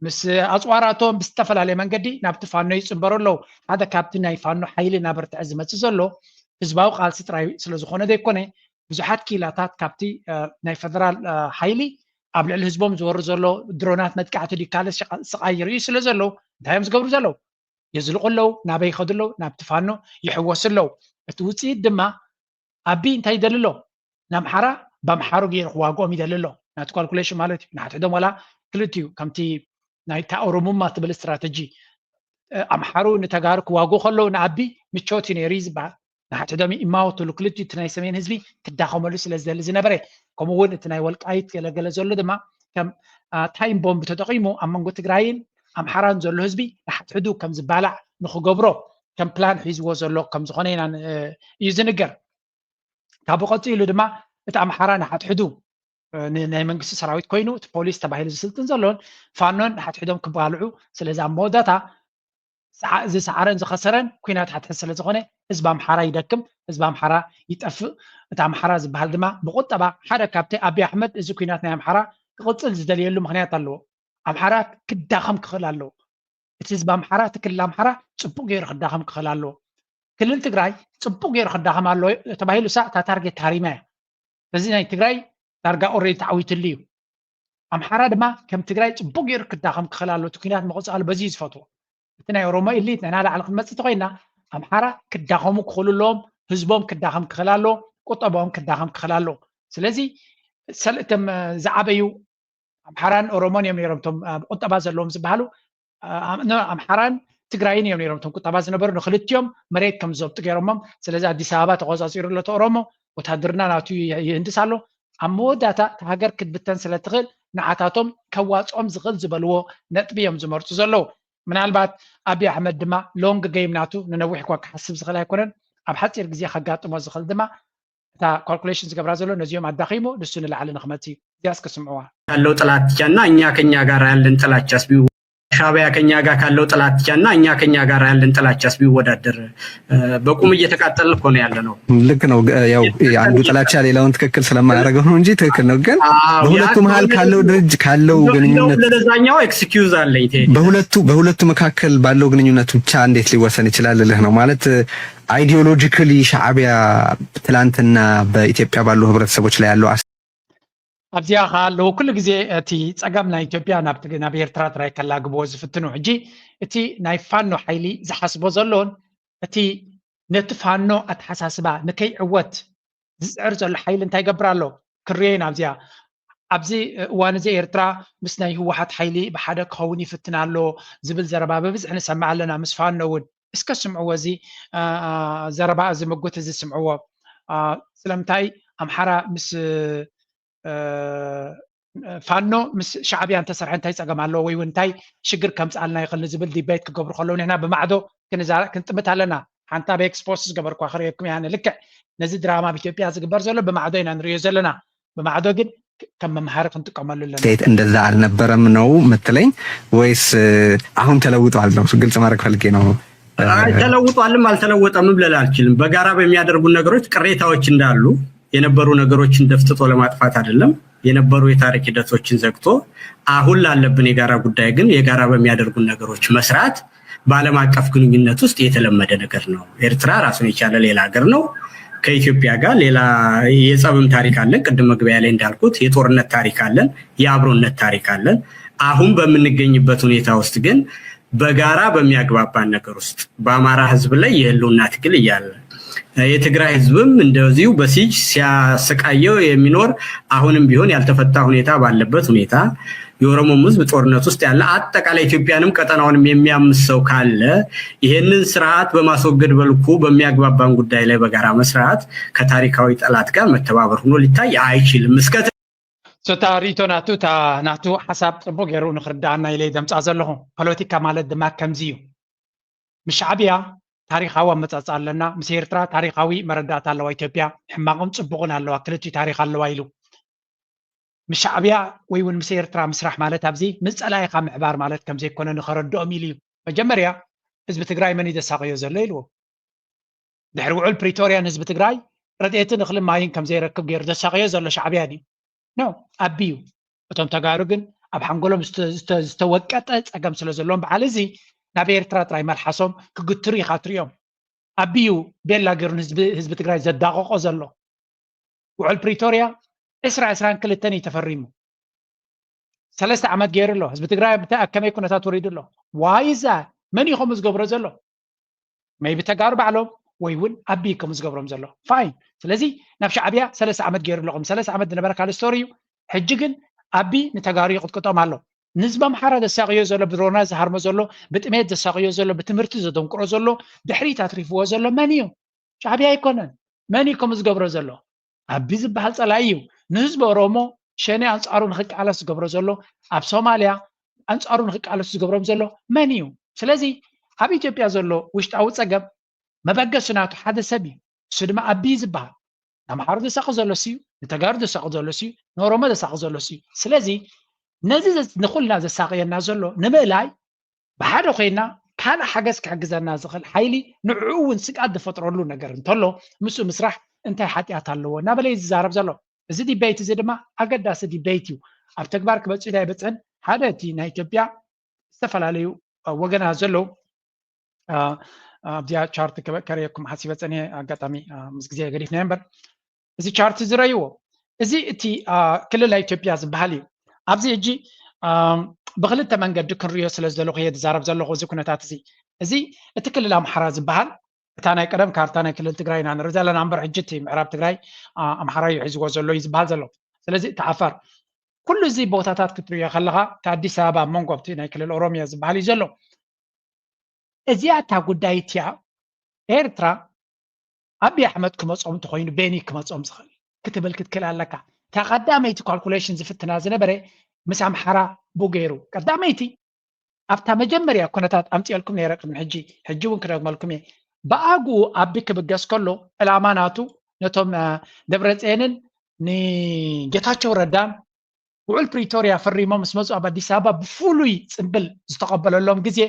ምስ ኣፅዋራቶም ብዝተፈላለየ መንገዲ ናብቲ ፋኖ ይፅንበሩ ኣለዉ። ሓደ ካብቲ ናይ ፋኖ ሓይሊ እናበርትዐ ዝመፅእ ዘሎ ህዝባዊ ቃልሲ ጥራይ ስለዝኾነ ዘይኮነ ብዙሓት ኪላታት ካብቲ ናይ ፈደራል ሓይሊ ኣብ ልዕሊ ህዝቦም ዝወርድ ዘሎ ድሮናት መጥቃዕቲ ድዩ ካልእ ስቓይ ይርእዩ ስለ ዘለዉ እንታይ እዮም ዝገብሩ ዘለዉ? የዝልቑ ኣለዉ። ናበይ ይኸዱ ኣለዉ? ናብቲ ፋኖ ይሕወሱ ኣለዉ። እቲ ውፅኢት ድማ ኣቢ እንታይ ይደሊ ኣሎ? ንኣምሓራ ብኣምሓሩ ገይሩ ክዋግኦም ይደሊ ኣሎ። ናቲ ካልኩሌሽን ማለት እዩ። ንሓድሕዶም ዋላ ክልቲኡ ከምቲ ናይታ ኦሮሙማ ትብል ስትራተጂ ኣምሓሩ ንተጋሩ ክዋግኡ ከለዉ ንኣቢ ምቾት እዩ ነይሩ እዩ ዝበሃል። ንሓድሕዶም ይማወትሉ። ክልቲኡ እቲ ናይ ሰሜን ህዝቢ ክዳኸመሉ ስለ ዝደሊ ዝነበረ ከምኡ እውን እቲ ናይ ወልቃይት ገለገለ ዘሎ ድማ ከም ታይም ቦምብ ተጠቒሙ ኣብ መንጎ ትግራይን ኣምሓራን ዘሎ ህዝቢ ንሓድሕዱ ከም ዝባላዕ ንክገብሮ ከም ፕላን ሒዝዎ ዘሎ ከም ዝኾነ ኢና እዩ ዝንገር። ካብኡ ቀፂሉ ድማ እቲ ኣምሓራ ንሓድሕዱ ናይ መንግስቲ ሰራዊት ኮይኑ እቲ ፖሊስ ተባሂሉ ዝስልጥን ዘሎን ፋኖን ንሓድሕዶም ክባልዑ ስለዚ ኣብ መወዳታ ዝሰዓረን ዝኸሰረን ኩናት ሓድሕድ ስለ ዝኾነ ህዝቢ ኣምሓራ ይደክም፣ ህዝቢ ኣምሓራ ይጠፍእ። እቲ ኣምሓራ ዝበሃል ድማ ብቁጠባ ሓደ ካብቲ ኣቢ ኣሕመድ እዚ ኩናት ናይ ኣምሓራ ክቕፅል ዝደልየሉ ምክንያት ኣለዎ። ኣምሓራ ክዳኸም ክኽእል ኣለዎ። እቲ ህዝቢ ኣምሓራ እቲ ክልል ኣምሓራ ፅቡቅ ገይሩ ክዳኸም ክኽእል ኣለዎ። ክልል ትግራይ ፅቡቅ ገይሩ ክዳኸም ኣለዎ ተባሂሉ እሳ እታ ታርጌት ተሃሪማ እያ። ስለዚ ናይ ትግራይ ዳርጋ ኦሬዲ ተዓዊትሉ እዩ። ኣምሓራ ድማ ከም ትግራይ ፅቡቅ ገይሩ ክዳኸም ክኽእል ኣለዎ። እቲ ኩናት ምቕፃሉ በዚ እዩ ዝፈትዎ። እቲ ናይ ኦሮሞ ኢሊት ንሕና ላዕሊ ክንመፅእ ተኮይና ኣምሓራ ክዳኸሙ ክኽእሉ ኣለዎም። ህዝቦም ክዳኸም ክኽእል ኣለዎ። ቁጠባኦም ክዳኸም ክኽእል ኣለዎ። ስለዚ ሰልእቶም ዝዓበዩ ኣምሓራን ኦሮሞን እዮም ነይሮም እቶም ቁጠባ ዘለዎም ዝበሃሉ። ኣምሓራን ትግራይን እዮም ነይሮም እቶም ቁጠባ ዝነበሩ። ንክልቲኦም መሬት ከም ዘብጡ ገይሮሞም። ስለዚ ኣዲስ ኣበባ ተቆፃፂሩ ኣሎ እቲ ኦሮሞ። ወታደርና ናቱ ይህንድስ ኣሎ። ኣብ መወዳእታ እቲ ሃገር ክትብተን ስለ ትኽእል ንዓታቶም ከዋፅኦም ዝኽእል ዝበልዎ ነጥቢ እዮም ዝመርፁ ዘለዉ። ምናልባት ኣብይ ኣሕመድ ድማ ሎንግ ገይም ናቱ ንነዊሕ እኳ ክሓስብ ዝኽእል ኣይኮነን። ኣብ ሓፂር ግዜ ከጋጥሞ ዝኽእል ድማ እታ ካልኩሌሽን ዝገብራ ዘሎ ነዚኦም ኣዳኺሙ ንሱ ንላዕሊ ንክመፅ እዩ። እዚኣ እስከ ስምዕዋ። ያለው ጥላቻና እኛ ከኛ ጋር ያለን ጥላቻስ ቢው ሻዕቢያ ከኛ ጋር ካለው ጥላቻና እኛ ከኛ ጋር ያለን ጥላቻስ ቢወዳደር በቁም እየተቃጠልን እኮ ነው ያለ ነው። ልክ ነው። ያው አንዱ ጥላቻ ሌላውን ትክክል ስለማያደርገው ነው እንጂ ትክክል ነው። ግን በሁለቱ መሀል ካለው ድርጅ ካለው ግንኙነት ለዛኛው ኤክስኪውዝ አለኝ። በሁለቱ በሁለቱ መካከል ባለው ግንኙነት ብቻ እንዴት ሊወሰን ይችላል ልልህ ነው ማለት ideologically ሻዕቢያ ትላንትና በኢትዮጵያ ባሉ ህብረተሰቦች ላይ ያለው ኣብዚኣ ከ ኣለዉ ኩሉ ግዜ እቲ ጸገም ናይ ኢትዮጵያ ናብ ኤርትራ ጥራይ ከላግብዎ ዝፍትኑ። ሕጂ እቲ ናይ ፋኖ ሓይሊ ዝሓስቦ ዘሎን እቲ ነቲ ፋኖ ኣተሓሳስባ ንከይዕወት ዝጽዕር ዘሎ ሓይሊ እንታይ ይገብር ኣሎ ክርዮ ኢና። ኣብዚኣ ኣብዚ እዋን እዚ ኤርትራ ምስ ናይ ህወሓት ሓይሊ ብሓደ ክኸውን ይፍትን ኣሎ ዝብል ዘረባ ብብዝሒ ንሰምዕ ኣለና። ምስ ፋኖ እውን እስከ ስምዕዎ፣ እዚ ዘረባ እዚ ምጉት እዚ ስምዕዎ። ስለምንታይ ኣምሓራ ምስ ፋኖ ምስ ሻዕብያ እንተሰርሐ እንታይ ፀገም ኣለዎ ወይ እውን እንታይ ሽግር ከምፅኣልና ይኽእል ንዝብል ዲቤት ክገብሩ ከለዉ ንሕና ብማዕዶ ክንጥምት ኣለና። ሓንቲ ኣብ ኤክስፖስ ዝገበርኳ ክርእየኩም እያ። ልክዕ ነዚ ድራማ ኣብ ኢትዮጵያ ዝግበር ዘሎ ብማዕዶ ኢና ንርእዮ ዘለና። ብማዕዶ ግን ከም መምሃሪ ክንጥቀመሉ ኣለና። ስቴት እንደዛ አልነበረም ነው ምትለኝ ወይስ አሁን ተለውጧል ነው? ግልጽ ማድረግ ፈልጌ ነው። ተለውጧልም አልተለወጠም ልል አልችልም። በጋራ በሚያደርጉን ነገሮች ቅሬታዎች እንዳሉ የነበሩ ነገሮችን ደፍጥጦ ለማጥፋት አይደለም፣ የነበሩ የታሪክ ሂደቶችን ዘግቶ አሁን ላለብን የጋራ ጉዳይ ግን የጋራ በሚያደርጉን ነገሮች መስራት በዓለም አቀፍ ግንኙነት ውስጥ የተለመደ ነገር ነው። ኤርትራ ራሱን የቻለ ሌላ ሀገር ነው። ከኢትዮጵያ ጋር ሌላ የጸብም ታሪክ አለን። ቅድም መግቢያ ላይ እንዳልኩት የጦርነት ታሪክ አለን፣ የአብሮነት ታሪክ አለን። አሁን በምንገኝበት ሁኔታ ውስጥ ግን በጋራ በሚያግባባን ነገር ውስጥ በአማራ ህዝብ ላይ የህልውና ትግል እያለ የትግራይ ህዝብም እንደዚሁ በሲጅ ሲያሰቃየው የሚኖር አሁንም ቢሆን ያልተፈታ ሁኔታ ባለበት ሁኔታ የኦሮሞም ህዝብ ጦርነት ውስጥ ያለ አጠቃላይ ኢትዮጵያንም ቀጠናውንም የሚያምስ ሰው ካለ ይሄንን ስርዓት በማስወገድ መልኩ በሚያግባባን ጉዳይ ላይ በጋራ መስራት ከታሪካዊ ጠላት ጋር መተባበር ሆኖ ሊታይ አይችልም። እስከ ሶታ ሪኢቶ ናቱ እታ ናቱ ሓሳብ ጽቡቅ ገይሩ ንክርዳኣና ኢለ ደምጻ ዘለኹ። ፖለቲካ ማለት ድማ ከምዚ እዩ። ምስ ሻዕብያ ታሪኻዊ ኣመጻጽኣ ኣለና፣ ምስ ኤርትራ ታሪኻዊ መረዳእታ ኣለዋ ኢትዮጵያ። ሕማቕን ጽቡቕን ኣለዋ፣ ክልቲኡ ታሪኽ ኣለዋ ኢሉ። ምስ ሻዕብያ ወይ እውን ምስ ኤርትራ ምስራሕ ማለት ኣብዚ ምስ ጸላኢኻ ምሕባር ማለት ከም ዘይኮነ ንኸረድኦም ኢሉ እዩ። መጀመርያ ህዝቢ ትግራይ መን እዩ ዘሳቕዮ ዘሎ ኢልዎ። ድሕሪ ውዕል ፕሪቶርያ ንህዝቢ ትግራይ ረድኤትን እኽልን ማይን ከም ዘይረክብ ገይሩ ዘሳቕዮ ዘሎ ሻዕብያ ድዩ? ኖ፣ ኣቢ እዩ። እቶም ተጋሩ ግን ኣብ ሓንጎሎም ዝተወቀጠ ፀገም ስለ ዘለዎም በዓል እዚ ናብ ኤርትራ ጥራይ መልሓሶም ክግትሩ ኢኻ ትሪኦም። ኣቢ እዩ ቤላ ገይሩ ንህዝቢ ትግራይ ዘዳቐቆ ዘሎ። ውዕል ፕሪቶርያ ዕስራ ዕስራን ክልተን እዩ ተፈሪሙ። ሰለስተ ዓመት ገይሩ ኣሎ። ህዝቢ ትግራይ ኣብ ከመይ ኩነታት ወሪዱ ኣሎ? ዋይዛ መን እዩ ከምኡ ዝገብሮ ዘሎ? መይቢ ተጋሩ ባዕሎም ወይ እውን ኣቢ ከምኡ ዝገብሮም ዘሎ ፋይን። ስለዚ ናብ ሻዕብያ ሰለስተ ዓመት ገይሩ ኣለኹም። ሰለስተ ዓመት ዝነበረ ካልእ ስቶሪ እዩ። ሕጂ ግን ኣቢ ንተጋሩ ይቕጥቅጦም ኣሎ። ንህዝቢ ኣምሓራ ዘሳቕዮ ዘሎ፣ ብድሮናት ዝሃርሞ ዘሎ፣ ብጥሜት ዘሳቕዮ ዘሎ፣ ብትምህርቲ ዘደንቁሮ ዘሎ፣ ድሕሪት ኣትሪፍዎ ዘሎ መን እዩ? ሻዕብያ ኣይኮነን። መን እዩ ከምኡ ዝገብሮ ዘሎ? ኣቢ ዝበሃል ፀላኢ እዩ። ንህዝቢ ኦሮሞ ሸኔ ኣንፃሩ ንክቃለስ ዝገብሮ ዘሎ፣ ኣብ ሶማልያ ኣንፃሩ ንክቃለሱ ዝገብሮም ዘሎ መን እዩ? ስለዚ ኣብ ኢትዮጵያ ዘሎ ውሽጣዊ ፀገም መበገሲ ናቱ ሓደ ሰብ እዩ። እሱ ድማ ኣቢ ዝበሃል። ንኣምሓሩ ዘሳቂ ዘሎ እሱ እዩ፣ ንተጋሩ ዘሳቂ ዘሎ እሱ እዩ፣ ንኦሮሞ ዘሳቂ ዘሎ እሱ እዩ። ስለዚ ነዚ ንኩልና ዘሳቅየና ዘሎ ንምእላይ ብሓደ ኮይና ካልእ ሓገዝ ክሕግዘና ዝኽእል ሓይሊ ንዕኡ እውን ስግኣት ዝፈጥረሉ ነገር እንተሎ ምስኡ ምስራሕ እንታይ ሓጢኣት ኣለዎ እናበለ እዩ ዝዛረብ ዘሎ። እዚ ዲቤት እዚ ድማ ኣገዳሲ ዲቤት እዩ። ኣብ ተግባር ክበፅሕ ኣይበፅሕን ሓደ እቲ ናይ ኢትዮጵያ ዝተፈላለዩ ወገናት ዘለዉ ኣብዚኣ ቻርት ከርእየኩም ሓሲበ ፀኒሐ ኣጋጣሚ ምስ ግዜ ገዲፍና እምበር እዚ ቻርት ዝረይዎ እዚ እቲ ክልል ናይ ኢትዮጵያ ዝበሃል እዩ። ኣብዚ ሕጂ ብክልተ መንገዲ ክንሪኦ ስለ ዝደለኹ እየ ዝዛረብ ዘለኹ እዚ ኩነታት እዚ። እዚ እቲ ክልል ኣምሓራ ዝበሃል እታ ናይ ቀደም ካርታ ናይ ክልል ትግራይ ኢና ንርኢ ዘለና እምበር ሕጂ እቲ ምዕራብ ትግራይ ኣምሓራ እዩ ሒዝዎ ዘሎ እዩ ዝበሃል ዘሎ። ስለዚ እቲ ዓፋር ኩሉ እዚ ቦታታት ክትሪኦ ከለኻ እቲ ኣዲስ ኣበባ ኣብ መንጎ ኣብቲ ናይ ክልል ኦሮሚያ ዝበሃል እዩ ዘሎ። እዚኣ እታ ጉዳይ እቲኣ ኤርትራ ኣቢ ኣሕመድ ክመፅኦም እንተኮይኑ ቤኒ ክመፅኦም ዝኽእል ክትብል ክትክእል ኣለካ። እታ ቀዳመይቲ ካልኩሌሽን ዝፍትና ዝነበረ ምስ ኣምሓራ ብኡ ገይሩ ቀዳመይቲ ኣብታ መጀመርያ ኩነታት ኣምፅኤልኩም ነይረ ቅድሚ ሕጂ ሕጂ እውን ክደግመልኩም እየ። ብኣግኡ ኣቢ ክብገስ ከሎ ዕላማ ናቱ ነቶም ደብረፅየንን ንጌታቸው ረዳን ውዕል ፕሪቶርያ ፈሪሞም ምስ መፁ ኣብ ኣዲስ ኣበባ ብፍሉይ ፅምብል ዝተቐበለሎም ግዜ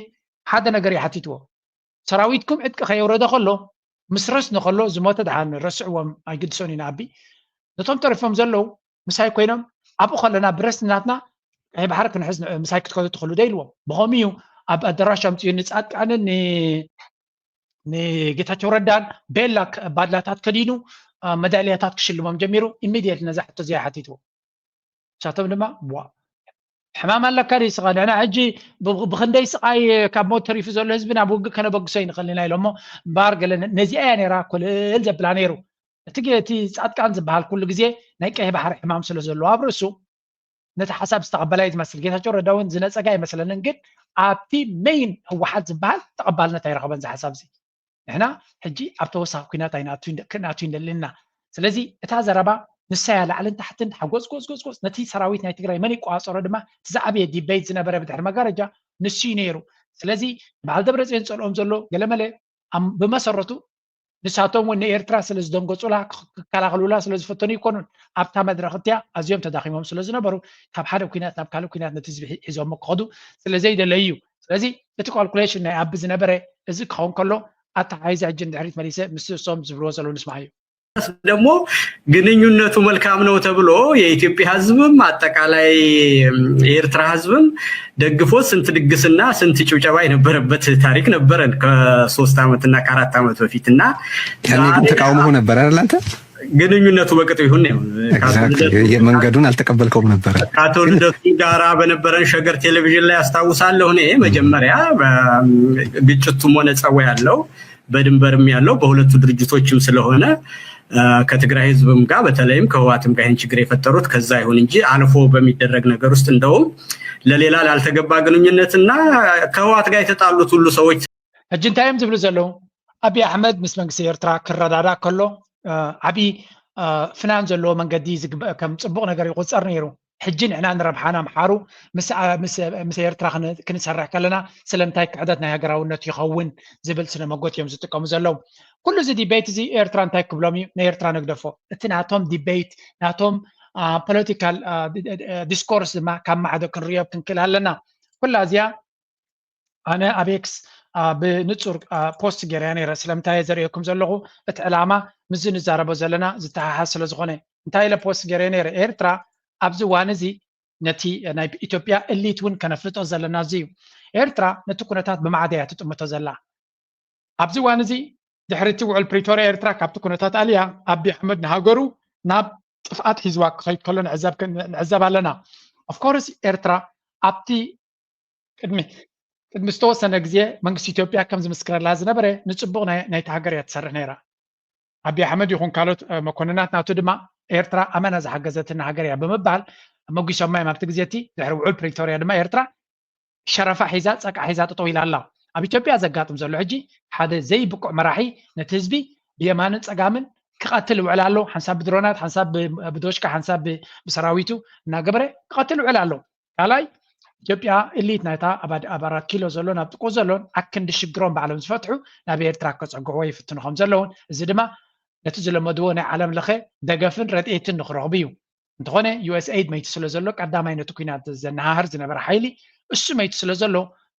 ሓደ ነገር እዩ ሓቲትዎ። ሰራዊትኩም ዕጥቂ ከየውረደ ከሎ ምስ ረስኒ ከሎ ዝሞተ ደሓን ረስዕዎም ኣይግድሶን እዩ ንኣቢ። ነቶም ተሪፎም ዘለዉ ምሳይ ኮይኖም ኣብኡ ከለና ብረስኒ ናትና ቀይ ባሕሪ ክንሕዝ ምሳይ ክትከዱ ትኽእሉ ዶ ኢልዎም። ብኸምኡ እዩ ኣብ ኣደራሽ ኣምፅኡ ንፃድቃንን ንጌታቸው ረዳን ቤላ ባድላታት ከዲኑ መዳልያታት ክሽልሞም ጀሚሩ። ኢሚድየት ነዛ ሕቶ እዚኣ ሓቲትዎ። ንሳቶም ድማ ዋ ሕማም ኣለካ ድዩ ስኻ? ንሕና ሕጂ ብኽንደይ ስቓይ ካብ ሞት ተሪፉ ዘሎ ህዝቢ ናብ ውግእ ከነበግሶ ይንኽእል ኢና ኢሎሞ እምበኣር ገለ ነዚኣ እያ ነይራ ኮልል ዘብላ ነይሩ። እቲ እቲ ፃድቃን ዝበሃል ኩሉ ግዜ ናይ ቀይ ባሕሪ ሕማም ስለ ዘለዎ ኣብ ርእሱ ነቲ ሓሳብ ዝተቐበላ እዩ ዝመስል። ጌታቸው ረዳ እውን ዝነፀጋ ኣይመስለንን፣ ግን ኣብቲ ሜይን ህወሓት ዝበሃል ተቐባልነት ኣይረኸበን እዚ ሓሳብ እዚ። ንሕና ሕጂ ኣብ ተወሳኺ ኩናት ኣይንኣቱ ክንኣቱ ይንደሊ ኢና። ስለዚ እታ ዘረባ ንሳ እያ ላዕልን ታሕትን ሓጎፅ ጎፅ ጎፅ ጎፅ ነቲ ሰራዊት ናይ ትግራይ መን ይቆፃፀሮ ድማ እቲ ዝዓበየ ዲበይት ዝነበረ ብድሕሪ መጋረጃ ንሱ እዩ ነይሩ። ስለዚ በዓል ደብረፅዮን ዝፀልኦም ዘሎ ገለመለ ብመሰረቱ ንሳቶም እውን ንኤርትራ ስለ ዝደንገፁላ ክከላኸሉላ ስለ ዝፈተኑ ይኮኑን ኣብታ መድረክ እቲያ ኣዝዮም ተዳኺሞም ስለ ዝነበሩ ካብ ሓደ ኩናት ናብ ካልእ ኩናት ነቲ ህዝቢ ሒዞሞ ክኸዱ ስለ ዘይደለዩ እዩ። ስለዚ እቲ ካልኩሌሽን ናይ ኣቢ ዝነበረ እዚ ክኸውን ከሎ ኣተሓሒዘ ሕጂ ንድሕሪት መሊሰ ምስ እሶም ዝብልዎ ዘለዉ ንስማዓዮ። ደግሞ ግንኙነቱ መልካም ነው ተብሎ የኢትዮጵያ ህዝብም አጠቃላይ የኤርትራ ህዝብም ደግፎ ስንት ድግስና ስንት ጭብጨባ የነበረበት ታሪክ ነበረን ከሶስት ዓመትና ከአራት ዓመት በፊት እና ያኔ ግን ተቃውሞ ነበር አይደል አንተ? ግንኙነቱ በቅጡ ይሁን ነው። መንገዱን አልተቀበልከውም ነበረ። ከአቶ ልደቱ ጋራ በነበረን ሸገር ቴሌቪዥን ላይ አስታውሳለሁ። እኔ መጀመሪያ ግጭቱም ሆነ ጸቡ ያለው በድንበርም ያለው በሁለቱ ድርጅቶችም ስለሆነ ከትግራይ ህዝብም ጋር በተለይም ከህዋትም ጋር ይህን ችግር የፈጠሩት ከዛ ይሁን እንጂ አልፎ በሚደረግ ነገር ውስጥ እንደውም ለሌላ ላልተገባ ግንኙነትና ከህዋት ጋር የተጣሉት ሁሉ ሰዎች ሕጂ እንታይ እዮም ዝብሉ ዘለዉ? ኣብይ ኣሕመድ ምስ መንግስቲ ኤርትራ ክረዳዳእ ከሎ ዓብዪ ፍናን ዘለዎ መንገዲ ከም ፅቡቕ ነገር ይቁፀር ነይሩ። ሕጂ ንዕና ንረብሓና ኣምሓሩ ምስ ኤርትራ ክንሰርሕ ከለና ስለምንታይ ክሕደት ናይ ሃገራውነት ይኸውን ዝብል ስነ መጎት እዮም ዝጥቀሙ ዘለዉ። ኩሉ እዚ ዲቤት እዚ ኤርትራ እንታይ ክብሎም እዩ? ንኤርትራ ንግደፎ። እቲ ናቶም ዲቤት ናቶም ፖለቲካል ዲስኮርስ ድማ ካብ ማዕዶ ክንሪኦ ክንክእል ኣለና። ኩላ እዚኣ ኣነ ኣብ ኤክስ ብንፁር ፖስት ገይረያ ነይረ። ስለምንታይ ዘርእየኩም ዘለኹ እቲ ዕላማ ምስዚ ንዛረቦ ዘለና ዝተሓሓዝ ስለዝኾነ። እንታይ ኢለ ፖስት ገይረ ነይረ? ኤርትራ ኣብዚ እዋን እዚ ነቲ ናይ ኢትዮጵያ እሊት እውን ከነፍልጦ ዘለና እዚ እዩ። ኤርትራ ነቲ ኩነታት ብማዕዶ እያ ትጥምቶ ዘላ። ኣብዚ እዋን እዚ ድሕሪ እቲ ውዕል ፕሪቶርያ ኤርትራ ካብቲ ኩነታት ኣልያ ኣቢ ኣሕመድ ንሃገሩ ናብ ጥፍኣት ሒዝዋ ክኸይድ ከሎ ንዕዘብ ኣለና። ኦፍኮርስ ኤርትራ ኣብቲ ቅድሚ ቅድሚ ዝተወሰነ ግዜ መንግስቲ ኢትዮጵያ ከም ዝምስክረላ ዝነበረ ንፅቡቕ ናይቲ ሃገር እያ ትሰርሕ ነይራ። ኣቢ ኣሕመድ ይኹን ካልኦት መኮንናት ናቱ ድማ ኤርትራ ኣመና ዝሓገዘትና ሃገር እያ ብምባል መጒሶማ እዮም። ኣብቲ ግዜ እቲ ድሕሪ ውዕል ፕሪቶርያ ድማ ኤርትራ ሸረፋ ሒዛ ፀቃ ሒዛ ጠጠው ኢላ ኣላ። ኣብ ኢትዮጵያ ዘጋጥም ዘሎ ሕጂ ሓደ ዘይብቁዕ መራሒ ነቲ ህዝቢ ብየማንን ፀጋምን ክቐትል ይውዕል ኣሎ። ሓንሳብ ብድሮናት፣ ሓንሳብ ብዶሽካ፣ ሓንሳብ ብሰራዊቱ እናገበረ ክቐትል ይውዕል ኣሎ። ካልኣይ ኢትዮጵያ እሊት ናይታ ኣብ ኣራት ኪሎ ዘሎን ኣብ ጥቁ ዘሎን ኣክንዲ ሽግሮም ባዕሎም ዝፈትሑ ናብ ኤርትራ ከፀግዕዎ ይፍትኑ ከም ዘለውን እዚ ድማ ነቲ ዝለመድዎ ናይ ዓለም ለኸ ደገፍን ረድኤትን ንክረኽቡ እዩ። እንተኾነ ዩኤስኤይድ መይቱ ስለ ዘሎ ቀዳማይ ነቲ ኩናት ዘነሃህር ዝነበረ ሓይሊ እሱ መይቱ ስለ ዘሎ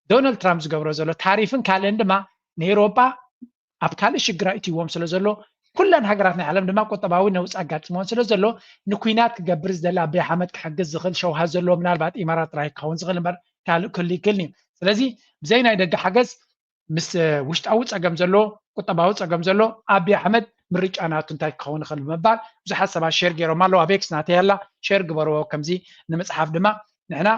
ዶናልድ ትራምፕ ዝገብሮ ዘሎ ታሪፍን ካልእን ድማ ንኤውሮጳ ኣብ ካልእ ሽግር ኣእትይዎም ስለ ዘሎ ኩለን ሃገራት ናይ ዓለም ድማ ቁጠባዊ ነውፂ ኣጋጢሞን ስለ ዘሎ ንኩናት ክገብር ዝደሊ ኣቢ ኣሕመድ ክሕግዝ ዝኽእል ሸውሃት ዘለዎ ምናልባት ኢማራት ጥራይ ክኸውን ዝኽእል እምበር ካልእ ክህሉ ይክእልን እዩ። ስለዚ ብዘይ ናይ ደገ ሓገዝ ምስ ውሽጣዊ ፀገም ዘሎ ቁጠባዊ ፀገም ዘሎ ኣቢ ኣሕመድ ምርጫ ናቱ እንታይ ክኸውን ይኽእል ብምባል ብዙሓት ሰባት ሼር ገይሮም ኣለዉ። ኣብ ኤክስ ናተይ ኣላ ሼር ግበርዎ። ከምዚ ንምፅሓፍ ድማ ንሕና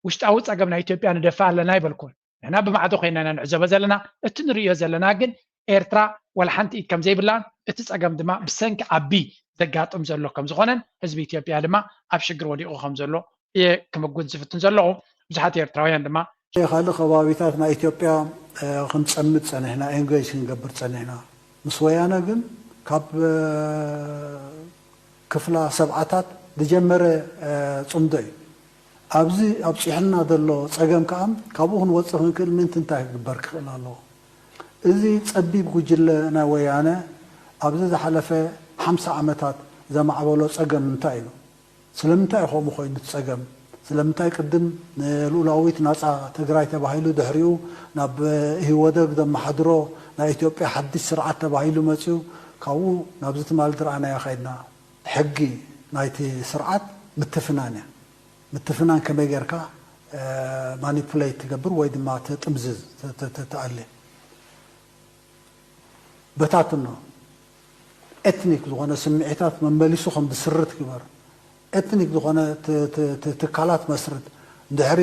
ውሽጣዊ ፀገም ናይ ኢትዮጵያ ንደፍእ ኣለና ይበልኩ። ንሕና ብማዕዶ ኮይና ኢና ንዕዘቦ ዘለና። እቲ ንርእዮ ዘለና ግን ኤርትራ ዋላ ሓንቲ ኢድ ከም ዘይብላን እቲ ጸገም ድማ ብሰንኪ ኣቢ ዘጋጥም ዘሎ ከም ዝኾነን ህዝቢ ኢትዮጵያ ድማ ኣብ ሽግር ወዲቑ ከም ዘሎ እየ ክምጉት ዝፍትን ዘለኹ። ብዙሓት ኤርትራውያን ድማ ካልእ ከባቢታት ናይ ኢትዮጵያ ክንጸምድ ጸኒሕና፣ ኤንጌጅ ክንገብር ጸኒሕና። ምስ ወያነ ግን ካብ ክፍላ ሰብዓታት ዝጀመረ ጽምዶ እዩ። ኣብዚ ኣብፂሑና ዘሎ ፀገም ከዓ ካብኡ ክንወፅእ ክንክእል ምእንቲ እንታይ ክግበር ክኽእል ኣለዎ? እዚ ፀቢብ ጉጅለ ናይ ወያነ ኣብዚ ዝሓለፈ ሓምሳ ዓመታት ዘማዕበሎ ፀገም እንታይ እዩ? ስለምንታይ እዩ ከምኡ ኮይኑ እቲ ፀገም? ስለምንታይ ቅድም ንልኡላዊት ናፃ ትግራይ ተባሂሉ ድሕሪኡ ናብ ኢህወደግ ዘመሓድሮ ናይ ኢትዮጵያ ሓድሽ ስርዓት ተባሂሉ መፂኡ ካብኡ ናብዚ ትማሊ ዝረኣናዮ ከይድና? ሕጊ ናይቲ ስርዓት ምትፍናን እያ። ምትፍናን ከመይ ጌርካ ማኒፑሌት ትገብር ወይ ድማ ትጥምዝዝ ትኣሊ በታትኖ ኤትኒክ ዝኾነ ስምዒታት መመሊሱ ከም ዝስርት ግበር። ኤትኒክ ዝኾነ ትካላት መስርት። ድሕሪ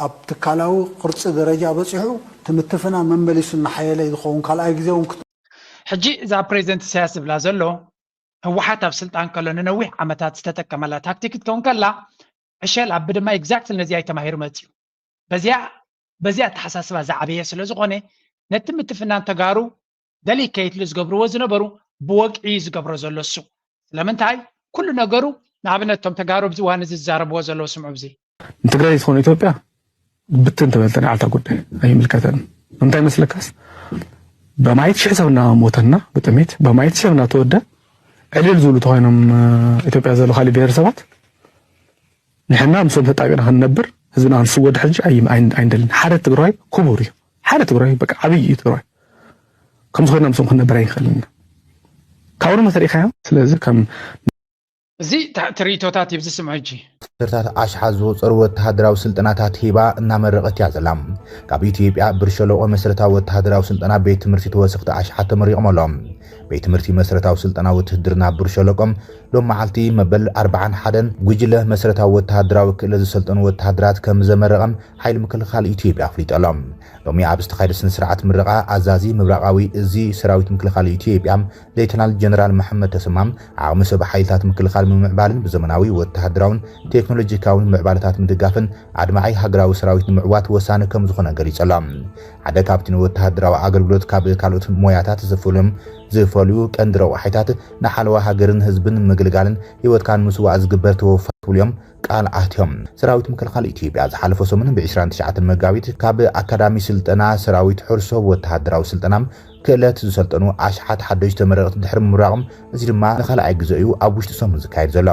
ኣብ ትካላዊ ቅርፂ ደረጃ በፂሑ ትምትፍናን መመሊሱ እናሓየለ ዝኸውን ካልኣይ ግዜ እውን ሕጂ እዛ ፕሬዚደንት ኢሳያስ ዝብላ ዘሎ ህወሓት ኣብ ስልጣን ከሎ ንነዊሕ ዓመታት ዝተጠቀመላ ታክቲክ ክትከውን ከላ ዕሸል ኣቢ ድማ ኤግዛክትሊ ነዚኣ እዩ ተማሂሩ መፅዩ። በዚኣ በዚኣ ኣተሓሳስባ ዝዓበየ ስለ ዝኾነ ነቲ ምትፍናን ተጋሩ ደልዩ ከይትሉ ዝገብርዎ ዝነበሩ ብወግዒ እዩ ዝገብሮ ዘሎ እሱ። ስለምንታይ ኩሉ ነገሩ ንኣብነት እቶም ተጋሩ ኣብዚ እዋን እዚ ዝዛረብዎ ዘለዉ ስምዑ ብዚ ንትግራይ ዝኾነ ኢትዮጵያ ብትን ተበልተን ዓልታ ጉዳይ ኣይምልከተን። እንታይ መስለካስ በማየት ሽሕ ሰብ እናሞተና ብጥሜት በማየት ሽሕ እናተወደ ዕልል ዝብሉ ተኮይኖም ኢትዮጵያ ዘሎ ካሊእ ብሄረሰባት ንሕና ምስኦም ተጣቢቕና ክንነብር ህዝብና ክንስወድ ሕጂ ኣይንደልን። ሓደ ትግራዋይ ክቡር እዩ። ሓደ ትግራዋይ በቃ ዓብይ እዩ ትግራዋይ። ከምዚ ኮይና ምስኦም ክንነብር ኣይንኽእልን ኢና። ካብኡ መሰሪእካዮ። ስለዚ ከም እዚ ትርኢቶታት እዩ ዝስምዑ ሕጂ። ስርታት ኣሽሓት ዝቑፀሩ ወተሃደራዊ ስልጠናታት ሂባ እናመረቐት እያ ዘላ። ካብ ኢትዮጵያ ብር ሸለቆ መሰረታዊ ወተሃደራዊ ስልጠና ቤት ትምህርቲ ተወሰኽቲ ኣሽሓት ተመሪቖም ኣለዉ። ቤት ትምህርቲ መሰረታዊ ስልጠና ውትህድርና ብር ሸለቆ ሎም መዓልቲ መበል ኣርባዓን ሓደን ጉጅለ መሰረታዊ ወተሃደራዊ ክእለት ዝሰልጠኑ ወተሃደራት ከም ዘመረቐ ሓይሊ ምክልኻል ኢትዮጵያ ኣፍሊጡ ኣሎ። ሎሚ ኣብ ዝተኻየደ ስነ ስርዓት ምረቓ ኣዛዚ ምብራቓዊ እዚ ሰራዊት ምክልኻል ኢትዮጵያ ሌተናል ጀነራል መሐመድ ተሰማ ዓቕሚ ሰብ ሓይልታት ምክልኻል ምምዕባልን ብዘመናዊ ወተሃደራውን ቴክኖሎጂካውን ምዕባለታት ምድጋፍን ኣድማዒ ሃገራዊ ሰራዊት ንምዕዋት ወሳኒ ከም ዝኾነ ገሊጹ ኣሎ። ሓደ ካብቲ ንወተሃደራዊ ኣገልግሎት ካብ ካልኦት ሞያታት ዝፈልዮም ዝፈልዩ ቀንዲ ረቑሓይታት ንሓለዋ ሃገርን ህዝብን ምግልጋልን ህይወትካ ንምስዋእ ዝግበር ተወፋ ክብሉ እዮም ቃል ኣትዮም። ሰራዊት ምክልኻል ኢትዮጵያ ዝሓለፈ ሰሙን ብ ዕስራን ትሽዓተን መጋቢት ካብ ኣካዳሚ ስልጠና ሰራዊት ሕርሶ ወተሃደራዊ ስልጠና ክእለት ዝሰልጠኑ ኣሽሓት ሓደሽ ተመረቕቲ ድሕሪ ምምራቖም፣ እዚ ድማ ንኻልኣይ ግዜ እዩ ኣብ ውሽጢ ሰሙን ዝካየድ ዘሎ።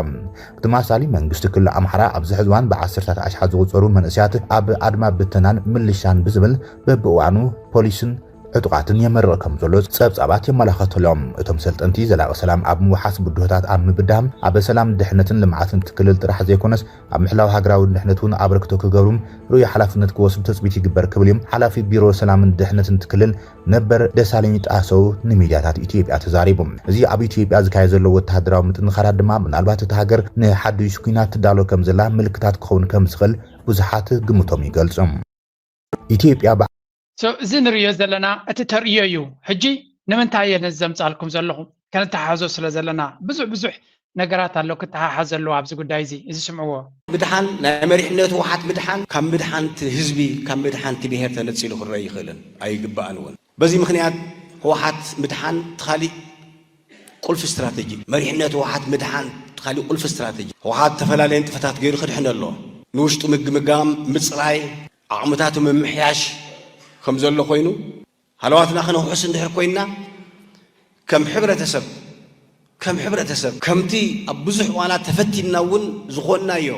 ብተመሳሳሊ መንግስቲ ክልል ኣምሓራ ኣብዚ ሕዚ እዋን ብዓሰርታት ኣሽሓት ዝቑፀሩ መንእሰያት ኣብ ኣድማ ብተናን ምልሻን ብዝብል በብእዋኑ ፖሊስን ዕጡቓትን የመርቕ ከም ዘሎ ጸብጻባት የመላኸቱ ኣለዉ። እቶም ሰልጠንቲ ዘላቒ ሰላም ኣብ ምውሓስ፣ ብድሆታት ኣብ ምብዳህ፣ ኣብ ሰላም ድሕነትን ልምዓትን እቲ ክልል ጥራሕ ዘይኮነስ ኣብ ምሕላው ሃገራዊ ድሕነት እውን ኣበርክቶ ክገብሩ ርኡይ ሓላፍነት ክወስዱ ትፅቢት ይግበር ክብል እዩ ሓላፊ ቢሮ ሰላምን ድሕነትን እቲ ክልል ነበር ደሳለኝ ጣሰው ንሚድያታት ኢትዮጵያ ተዛሪቡ። እዚ ኣብ ኢትዮጵያ ዝካየድ ዘሎ ወተሃደራዊ ምጥንኻራት ድማ ምናልባት እታ ሃገር ንሓድሽ ኲናት ትዳሎ ከም ዘላ ምልክታት ክኸውን ከም ዝኽእል ብዙሓት ግምቶም ይገልጹ። ኢትዮጵያ ብ So፣ እዚ ንርእዮ ዘለና እቲ ተርእዮ እዩ። ሕጂ ንምንታይ እየ ነዚ ዘምጻልኩም ዘለኹ? ከነተሓሕዞ ስለ ዘለና ብዙሕ ብዙሕ ነገራት ኣሎ ክተሓሓዝ ዘለዎ ኣብዚ ጉዳይ እዚ። እዚ ስምዕዎ። ምድሓን ናይ መሪሕነት ህወሓት ምድሓን ካብ ምድሓን እቲ ህዝቢ ካብ ምድሓን እቲ ብሄር ተነፂሉ ክረአ ይኽእልን ኣይግባእን እውን። በዚ ምኽንያት ህወሓት ምድሓን እቲ ካሊእ ቁልፊ ስትራተጂ እዩ። መሪሕነት ህወሓት ምድሓን እቲ ካሊእ ቁልፊ ስትራተጂ። ህወሓት ዝተፈላለየ ንጥፈታት ገይሩ ክድሕን ኣሎ። ንውሽጡ ምግምጋም፣ ምፅራይ፣ ዓቕምታቱ ምምሕያሽ ከም ዘሎ ኮይኑ ሃለዋትና ክነውሕስ እንድሕር ኮይንና ከም ሕብረተሰብ ከም ሕብረተሰብ ከምቲ ኣብ ብዙሕ እዋናት ተፈቲንና እውን ዝኾንናዮ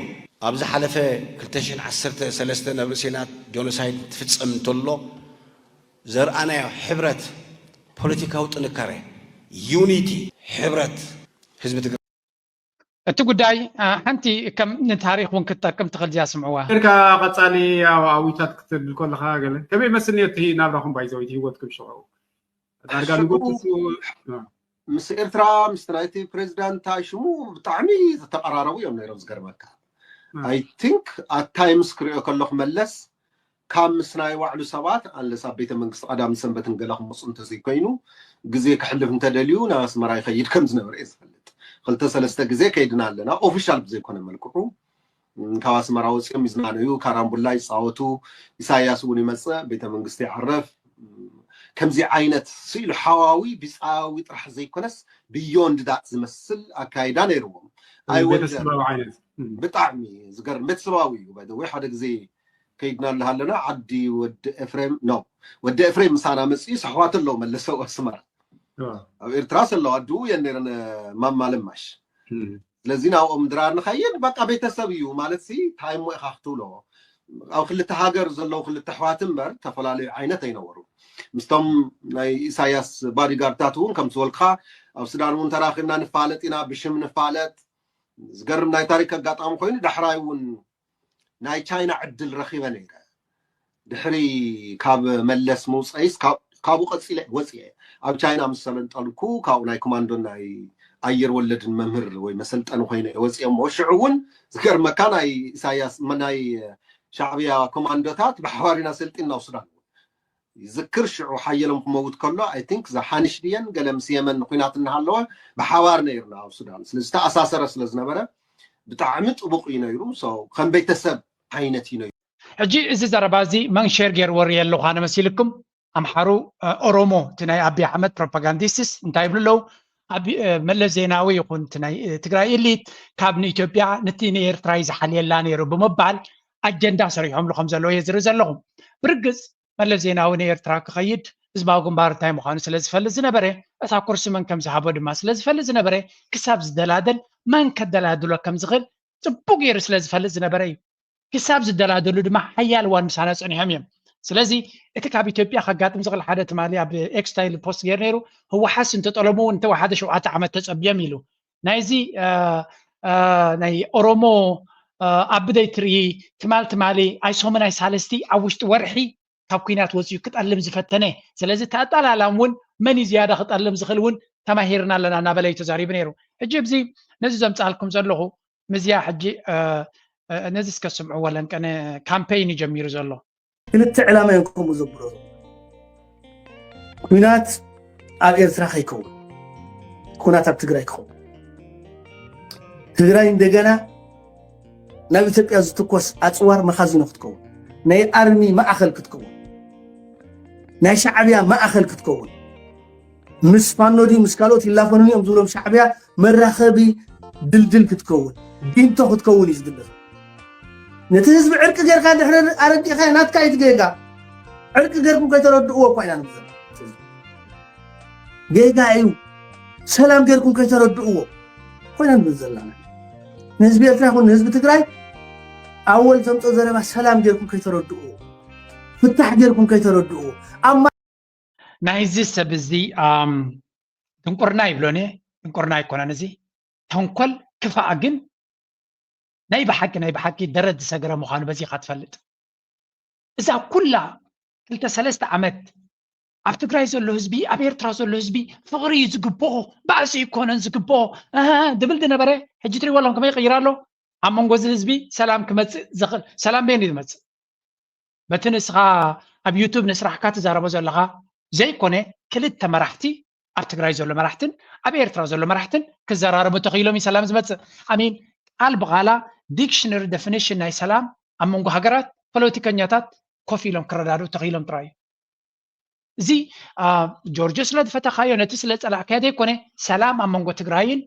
ኣብ ዝሓለፈ ክልተ ሽሕን ዓሰርተ ሰለስተን ኣብ ርእሲና ጆኖሳይድ ትፍጸም እንተሎ ዘርኣናዮ ሕብረት ፖለቲካዊ ጥንካሬ ዩኒቲ ሕብረት ህዝቢ ትግራይ እቲ ጉዳይ ሓንቲ ከም ንታሪክ እውን ክትጠቅም ትኽእል እዚኣ ስምዕዋ። ርካ ቀፃሊ ኣዊታት ክትብል ከለካ ገለ ከመይ መስል ነቲ ናብራኹም ባይዘው ህይወትኩም ሽዑ ዳርጋ ንጎትሱ ምስ ኤርትራ ምስ ናይቲ ፕሬዚዳንት እንታይ ሽሙ ብጣዕሚ ዝተቀራረቡ እዮም ነይሮም። ዝገርመካ ኣይ ቲንክ ኣት ታይምስ ክሪኦ ከለኩ መለስ ካብ ምስ ናይ ባዕሉ ሰባት ኣንለስ ኣብ ቤተ መንግስቲ ቀዳም ሰንበትን ገለ ክመፁ እንተዘይኮይኑ ግዜ ክሕልፍ እንተደልዩ ናብ ኣስመራ ይኸይድ ከም ዝነበረ እየ ዝፈልጥ። ክልተ ሰለስተ ግዜ ከይድና ኣለና ኦፊሻል ብዘይኮነ መልክዑ ካብ ኣስመራ ወፂኦም ይዝናነዩ፣ ካራምቡላ ይፃወቱ፣ ኢሳያስ እውን ይመፅእ፣ ቤተ መንግስቲ ይዓርፍ። ከምዚ ዓይነት ስኢሉ ሓዋዊ ቢፃዊ ጥራሕ ዘይኮነስ ብዮንድ ዳት ዝመስል ኣካይዳ ነይርዎም። ኣይወደን ቤተሰባዊ ዓይነት ብጣዕሚ ዝገርም ቤተሰባዊ እዩ። ባይ ወይ ሓደ ግዜ ከይድና ኣለሃለና ዓዲ ወዲ ኤፍሬም ነው ወዲ ኤፍሬም ምሳና መፅኡ ሰሕዋት ኣለዉ መለሰው ኣስመራ ኣብ ኤርትራ ሰለዉ ኣድኡ የን ነይረን ማማ ለማሽ ስለዚ ናብኦም ድራር ንኸይድ በቃ ቤተሰብ እዩ ማለት ሲ እንታይ እሞ ኢኻ ክትብሎ ኣብ ክልተ ሃገር ዘለዉ ክልተ ኣሕዋት እምበር ዝተፈላለዩ ዓይነት ኣይነበሩ ምስቶም ናይ ኢሳያስ ባዲጋርድታት እውን ከም ዝበልካ ኣብ ሱዳን እውን ተራኺብና ንፋለጥ ኢና ብሽም ንፋለጥ ዝገርም ናይ ታሪክ ኣጋጣሚ ኮይኑ ዳሕራይ እውን ናይ ቻይና ዕድል ረኺበ ነይረ ድሕሪ ካብ መለስ ምውፀይስ ካብኡ ቀፂለ ወፅየ ኣብ ቻይና ምስ ሰለንጠልኩ ካብኡ ናይ ኮማንዶ ናይ ኣየር ወለድን መምህር ወይ መሰልጠኒ ኮይነ እየ ወፅየ እሞ ሽዑ እውን ዝገርመካ ናይ ኢሳያስ ናይ ሻዕብያ ኮማንዶታት ብሓባር ኢና ሰልጢን ናብ ሱዳን ይዝክር ሽዑ ሓየሎም ክመውት ከሎ ኣይ ቲንክ ዛሓንሽ ድየን ገለ ምስ የመን ንኩናት እናሃለወ ብሓባር ነይርና ኣብ ሱዳን ስለዚ ተኣሳሰረ ስለ ዝነበረ ብጣዕሚ ጥቡቕ እዩ ነይሩ ከም ቤተሰብ ዓይነት እዩ ነይሩ ሕጂ እዚ ዘረባ እዚ መን ሼር ገይርዎ ርእየ ኣለኹ ኣነ መሲልኩም ኣምሓሩ ኦሮሞ እቲ ናይ ኣቢ ኣሕመድ ፕሮፓጋንዲስትስ እንታይ ይብሉ ኣለዉ መለስ ዜናዊ ይኹን እቲ ናይ ትግራይ ኢሊት ካብ ንኢትዮጵያ ንቲ ንኤርትራ እዩ ዝሓልየላ ነይሩ ብምባል ኣጀንዳ ሰሪሖምሉ ከም ዘለዉ እየ ዝርኢ ዘለኹ ብርግፅ መለስ ዜናዊ ንኤርትራ ክኸይድ ህዝባዊ ግንባር እንታይ ምዃኑ ስለ ዝፈልጥ ዝነበረ እታ ኩርሲ መን ከም ዝሃቦ ድማ ስለ ዝፈልጥ ዝነበረ ክሳብ ዝደላደል መን ከደላድሎ ከም ዝኽእል ፅቡቅ ገይሩ ስለ ዝፈልጥ ዝነበረ እዩ ክሳብ ዝደላደሉ ድማ ሓያል እዋን ምሳና ፀኒሖም እዮም ስለዚ እቲ ካብ ኢትዮጵያ ከጋጥም ዝኽእል ሓደ ትማሊ ኣብ ኤክስ ስታይል ፖስት ገይሩ ነይሩ። ህወሓስ እንተጠለሙ እውን እንተወሓደ ሸውዓተ ዓመት ተጸብዮም ኢሉ። ናይዚ ናይ ኦሮሞ ኣፕደይት ርኢ ትማል ትማሊ ኣይሶመን ኣይሳለስቲ ኣብ ውሽጢ ወርሒ ካብ ኩናት ወፂኡ ክጠልም ዝፈተነ። ስለዚ እቲ ኣጠላላም እውን መን እዩ ዝያዳ ክጠልም ዝኽእል እውን ተማሂርና ኣለና እናበለ እዩ ተዛሪቡ ነይሩ። ሕጂ እዚ ነዚ ዘምፅኣልኩም ዘለኹ ምስዚኣ ሕጂ ነዚ እስከ ስምዕዎ ለንቀነ ካምፔይን እዩ ጀሚሩ ዘሎ። ክልተ ዕላማ እዮም ከምኡ ዘብሎ ኩናት ኣብ ኤርትራ ከይከውን ኩናት ኣብ ትግራይ ክኸውን ትግራይ እንደገና ናብ ኢትዮጵያ ዝትኮስ ኣፅዋር መኻዚኖ ክትከውን ናይ ኣርሚ ማእኸል ክትከውን ናይ ሻዕብያ ማእኸል ክትከውን ምስ ፋኖ ድዩ ምስ ካልኦት ይላፈኑን እዮም ዝብሎም ሻዕብያ መራኸቢ ድልድል ክትከውን ቢንቶ ክትከውን እዩ ዝድለፍ ነቲ ህዝቢ ዕርቂ ጌርካ ድሕሪ ኣረዲእካ ናትካ እዩ ጌጋ ዕርቂ ጌርኩም ከይተረድእዎ እኳ ኢና ንብል ጌጋ እዩ ሰላም ጌርኩም ከይተረድእዎ ኮይና ንብል ዘለና ንህዝቢ ኤርትራ ይኹን ንህዝቢ ትግራይ ኣወል ዘምፀ ዘረባ ሰላም ጌርኩም ከይተረድእዎ ፍታሕ ጌርኩም ከይተረድእዎ ኣብ ናይዚ ሰብ እዚ ድንቁርና ይብሎን እየ ድንቁርና ኣይኮነን እዚ ተንኮል ክፋእ ግን ናይ ብሓቂ ናይ ብሓቂ ደረት ዝሰገረ ምዃኑ በዚኻ ትፈልጥ እዛ ኩላ ክልተ ሰለስተ ዓመት ኣብ ትግራይ ዘሎ ህዝቢ ኣብ ኤርትራ ዘሎ ህዝቢ ፍቕሪ እዩ ዝግብኦ ባእሲ ይኮነን ዝግብኦ ድብል ዝነበረ ሕጂ ትሪእዎ ኣለኹም ከመይ ይቕይር ኣሎ ኣብ መንጎ እዚ ህዝቢ ሰላም ክመፅእ ዝኽእል ሰላም በይኑ ዝመፅእ በቲ ንስኻ ኣብ ዩቱብ ንስራሕካ ትዛረቦ ዘለኻ ዘይኮነ ክልተ መራሕቲ ኣብ ትግራይ ዘሎ መራሕትን ኣብ ኤርትራ ዘሎ መራሕትን ክዘራረቡ ተኽኢሎም እዩ ሰላም ዝመፅእ ኣሚን ቃል ብቓላ ዲክሽነሪ ደፊኒሽን ናይ ሰላም ኣብ መንጎ ሃገራት ፖለቲከኛታት ኮፍ ኢሎም ክረዳድኡ ተኽኢሎም ጥራይ እዩ እዚ ጆርጆ ስለ ዝፈተኻዮ ነቲ ስለ ፀላእካዮ ዘይኮነ ሰላም ኣብ መንጎ ትግራይን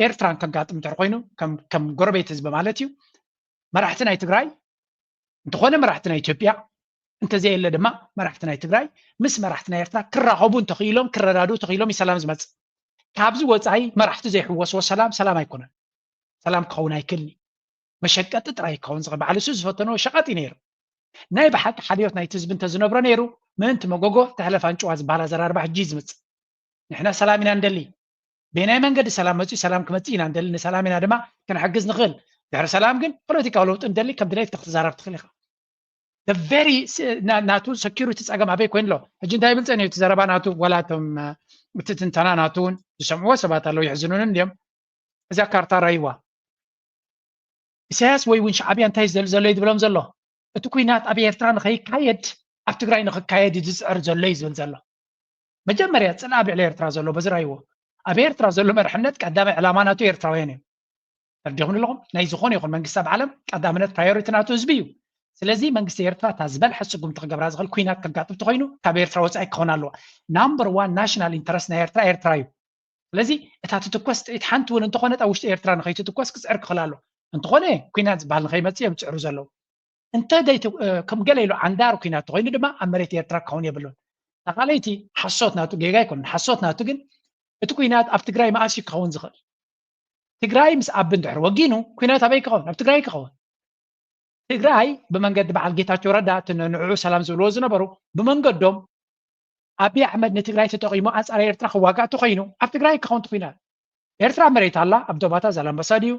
ኤርትራን ከጋጥም እንተር ኮይኑ ከም ጎረቤት ህዝቢ ማለት እዩ መራሕቲ ናይ ትግራይ እንተኾነ መራሕቲ ናይ ኢትዮጵያ እንተዘየለ ድማ መራሕቲ ናይ ትግራይ ምስ መራሕቲ ናይ ኤርትራ ክራኸቡ እንተኽኢሎም ክረዳድኡ ተኽኢሎም እዩ ሰላም ዝመፅእ ካብዚ ወፃኢ መራሕቲ ዘይሕወስዎ ሰላም ሰላም ኣይኮነን ሰላም ክኸውን ኣይክእልን እዩ መሸቀጢ ጥራይ ክኸውን ዝኽእል በዓል እሱ ዝፈተኖ ሸቐጥ እዩ ነይሩ ናይ ብሓቂ ሓልዮት ናይቲ ህዝቢ እንተዝነብሮ ነይሩ ምእንቲ መጎጎ ተሕለፍ ኣንጭዋ ዝበሃል ኣዘራርባ ሕጂ እዩ ዝመፅእ ንሕና ሰላም ኢና ንደሊ በየናይ መንገዲ ሰላም መፅኡ ሰላም ክመፅእ ኢና ንደሊ ንሰላም ኢና ድማ ክንሕግዝ ንኽእል ድሕሪ ሰላም ግን ፖለቲካዊ ለውጢ ንደሊ ከም ድሌትካ ክትዛረብ ትኽእል ኢኻ very ናቱ ሰኪሪቲ ፀገም ኣበይ ኮይኑ ኣሎ ሕጂ እንታይ ይብል ፀኒሑ እቲ ዘረባ ናቱ ዋላ እቶም እቲ ትንተና ናቱ እውን ዝሰምዕዎ ሰባት ኣለዉ የሕዝኑን እንዲዮም እዛ ካርታ ራይዋ ኢሳያስ ወይ እውን ሻዕብያ እንታይ ዝደሊ ዘሎ እዩ ዝብሎም ዘሎ እቲ ኩናት ኣብ ኤርትራ ንኸይካየድ ኣብ ትግራይ ንክካየድ እዩ ዝፅዕር ዘሎ እዩ ዝብል ዘሎ መጀመርያ ፅልኣ ኣብ ልዕሊ ኤርትራ ዘሎ በዚ ራይዎ ኣብ ኤርትራ ዘሎ መርሕነት ቀዳማይ ዕላማ ናቱ ኤርትራውያን እዮም ተርዲኹም ኣለኹም ናይ ዝኾነ ይኹን መንግስቲ ኣብ ዓለም ቀዳምነት ፕራዮሪቲ ናቱ ህዝቢ እዩ ስለዚ መንግስቲ ኤርትራ እታ ዝበልሐ ስጉምቲ ክገብራ ዝኽእል ኩናት ከጋጥም ተኮይኑ ካብ ኤርትራ ወፃኢ ክኸውን ኣለዎ ናምበር ዋን ናሽናል ኢንተረስት ናይ ኤርትራ ኤርትራ እዩ ስለዚ እታ ትትኮስ ጥይት ሓንቲ እውን እንተኾነት ኣብ ውሽጢ ኤርትራ ንኸይትትኮስ ክፅዕር ክኽእል ኣሎ እንተኾነ ኩናት ዝበሃል ንኸይመፅእ እዮም ዝፅዕሩ ዘለዉ እንተ ከም ገለ ኢሉ ዓንዳር ኩናት ተኮይኑ ድማ ኣብ መሬት ኤርትራ ክኸውን የብሉን ተኻለይቲ ሓሶት ናቱ ጌጋ ኣይኮኑን ሓሶት ናቱ ግን እቲ ኩናት ኣብ ትግራይ መኣስ እዩ ክኸውን ዝኽእል ትግራይ ምስ ኣብ እንድሕር ወጊኑ ኩናት ኣበይ ክኸውን ኣብ ትግራይ ክኸውን ትግራይ ብመንገዲ በዓል ጌታቸው ረዳ እቲ ንዕኡ ሰላም ዝብልዎ ዝነበሩ ብመንገዶም ኣብይ ኣሕመድ ንትግራይ ተጠቒሙ ኣንፃር ኤርትራ ክዋጋእ ተኾይኑ ኣብ ትግራይ ክኸውን ትኹይናት ኤርትራ መሬት ኣላ ኣብ ዶባታ ዛላምበሳ ድዩ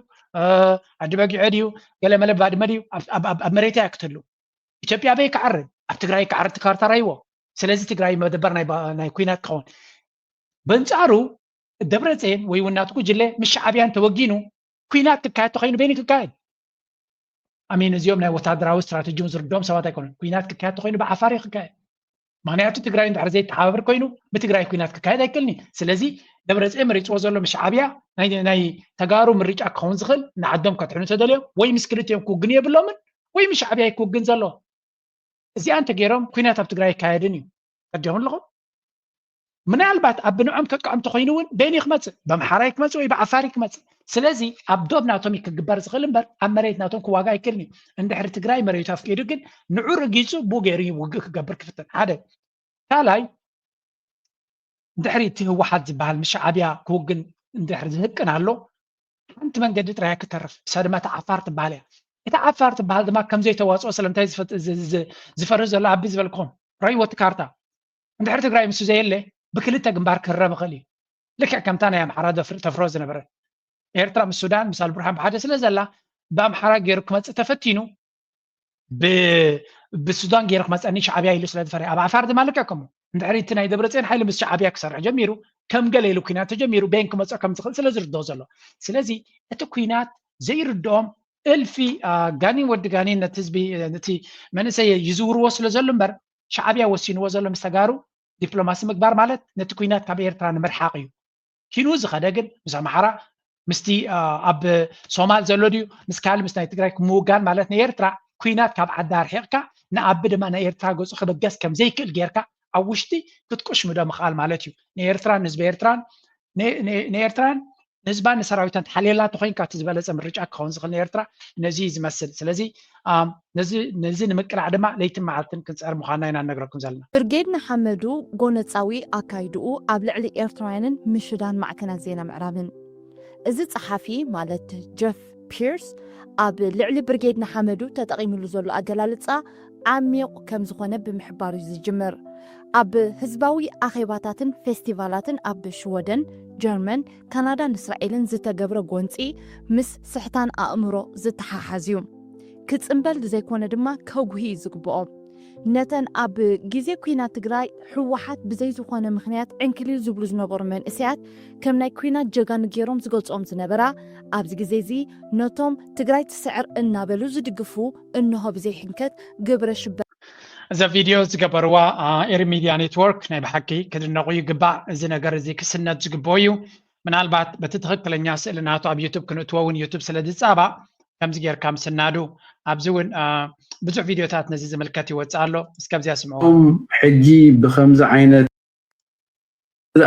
ኣዲ በጊዖ ድዩ ገለመለ ባድመ ድዩ ኣብ መሬት እያ ክትህሉ ኢትዮጵያ ኣበይ ክዓርድ ኣብ ትግራይ ክዓርድ ካርታ ራይዎ ስለዚ ትግራይ መደበር ናይ ኩናት ክኸውን በንፃሩ ደብረፅየን ወይ እውን ናቱ ጉጅለ ምስ ሻዕብያን ተወጊኑ ኩናት ክካየድ ተኮይኑ በይኑ ክካየድ ኣሜን እዚኦም ናይ ወታደራዊ ስትራተጂ ዝርድኦም ሰባት ኣይኮኑን ኩናት ክካየድ ተኮይኑ ብዓፋር እዩ ክካየድ ምክንያቱ ትግራይ እንድሕር ዘይተሓባብር ኮይኑ ብትግራይ ኩናት ክካየድ ኣይክእልን እዩ ስለዚ ደብረፅየን መሪፅዎ ዘሎ ምስ ሻዕብያ ናይ ተጋሩ ምርጫ ክኸውን ዝኽእል ንዓዶም ከድሕኑ ተደልዮም ወይ ምስ ክልቲኦም ክውግኑ የብሎምን ወይ ምስ ሻዕብያ ክውግን ዘለዎ እዚኣ እንተገይሮም ኩናት ኣብ ትግራይ ኣይካየድን እዩ ተዲኹም ኣለኹም ምናልባት ኣብ ብንዖም ከቃዕም ተኮይኑ እውን በይኑ ክመፅእ በምሓራይ ክመፅእ ወይ ብዓፋሪ ክመፅእ ስለዚ ኣብ ዶብ ናቶም ክግበር ዝኽእል እምበር ኣብ መሬት ናቶም ክዋጋ ኣይክእልን እዩ እንድሕሪ ትግራይ መሬቱ ኣፍቂዱ ግን ንዑ ረጊፁ ብኡ ገይሩ ውግእ ክገብር ክፍትን ሓደ ካልኣይ ድሕሪ እቲ ህወሓት ዝበሃል ምስ ሻዕብያ ክውግን እንድሕር ዝህቅን ኣሎ ሓንቲ መንገዲ ጥራያ ክተርፍ እሳ ድማ እቲ ዓፋር ትበሃል እያ እታ ዓፋር ትበሃል ድማ ከም ዘይተዋፅኦ ስለምንታይ ዝፈርህ ዘሎ ኣቢ ዝበልኩም ረይዎ እቲ ካርታ። እንድሕር ትግራይ ምስ ዘየለ ብክልተ ግንባር ክረብ ይኽእል እዩ። ልክዕ ከምታ ናይ ኣምሓራ ተፍሮ ዝነበረ ኤርትራ ምስ ሱዳን ምስ ኣልቡርሃን ብሓደ ስለ ዘላ ብኣምሓራ ገይሩ ክመፅእ ተፈቲኑ ብሱዳን ገይሩ ክመፀኒ ሻዕብያ ኢሉ ስለ ዝፈርህ ኣብ ዓፋር ድማ ልክዕ ከምኡ እንድሕር እቲ ናይ ደብረፅዮን ሓይሊ ምስ ሻዕብያ ክሰርሕ ጀሚሩ ከም ገለ ኢሉ ኩናት ተጀሚሩ በይን ክመፅኦ ከም ዝኽእል ስለ ዝርድኦ ዘሎ ስለዚ እቲ ኩናት ዘይርድኦም እልፊ ጋኒን ወዲ ጋኒን ነቲ ህዝቢ ነቲ መንእሰይ ይዝውርዎ ስለ ዘሎ እምበር ሻዕብያ ወሲንዎ ዘሎ ምስ ተጋሩ ዲፕሎማሲ ምግባር ማለት ነቲ ኩናት ካብ ኤርትራ ንምርሓቕ እዩ። ኪኑ ዝኸደ ግን ምስ ኣምሓራ ምስቲ ኣብ ሶማል ዘሎ ድዩ ምስ ካልእ ምስ ናይ ትግራይ ምውጋን ማለት ናይ ኤርትራ ኩናት ካብ ዓዲ ኣርሒቕካ ንኣቢ ድማ ናይ ኤርትራ ገፁ ክበገስ ከም ዘይክእል ጌርካ ኣብ ውሽጢ ክትቁሽምዶ ምኽኣል ማለት እዩ። ንኤርትራን ንህዝቢ ኤርትራን ንኤርትራን ንህዝባን ንሰራዊታን ተሓልየላ እንተኮይንካ እቲ ዝበለፀ ምርጫ ክኸውን ዝኽእል ንኤርትራ ነዚ እዩ ዝመስል። ስለዚ ነዚ ንምቅላዕ ድማ ለይትን መዓልትን ክንፀር ምዃንና ኢና ንነግረኩም ዘለና። ብርጌድ ንሓመዱ ጎነፃዊ ኣካይድኡ ኣብ ልዕሊ ኤርትራውያንን ምሽዳን ማዕከናት ዜና ምዕራብን። እዚ ጸሓፊ ማለት ጀፍ ፒርስ ኣብ ልዕሊ ብርጌድ ንሓመዱ ተጠቒምሉ ዘሎ ኣገላልጻ ዓሚቕ ከም ዝኾነ ብምሕባር እዩ ዝጅምር። ኣብ ህዝባዊ ኣኼባታትን ፌስቲቫላትን ኣብ ሽወደን፣ ጀርመን፣ ካናዳን እስራኤልን ዝተገብረ ጎንጺ ምስ ስሕታን ኣእምሮ ዝተሓሓዝ እዩ። ክጽምበል ዘይኮነ ድማ ከጉሂ እዩ ዝግብኦ። ነተን ኣብ ግዜ ኲናት ትግራይ ህወሓት ብዘይ ዝኾነ ምኽንያት ዕንክሊል ዝብሉ ዝነበሩ መንእሰያት ከም ናይ ኲናት ጀጋኑ ገይሮም ዝገልፅኦም ዝነበራ ኣብዚ ግዜ እዚ ነቶም ትግራይ ትስዕር እናበሉ ዝድግፉ እንሆ ብዘይ ሕንከት ግብረ ሽበራ እዛ ቪድዮ ዝገበርዋ ኤሪ ሚድያ ኔትወርክ ናይ ብሓቂ ክድነቑ ይግባእ። እዚ ነገር እዚ ክስነድ ዝግብኦ እዩ። ምናልባት በቲ ትኽክለኛ ስእሊ ናቱ ኣብ ዩቱብ ክንእትዎ እውን ዩቱብ ስለ ዝፃባእ ከምዚ ጌርካ ምስናዱ ኣብዚ እውን ብዙሕ ቪድዮታት ነዚ ዝምልከት ይወፅእ ኣሎ። እስከ ኣብዚኣ ስምዑ። እዞም ሕጂ ብከምዚ ዓይነት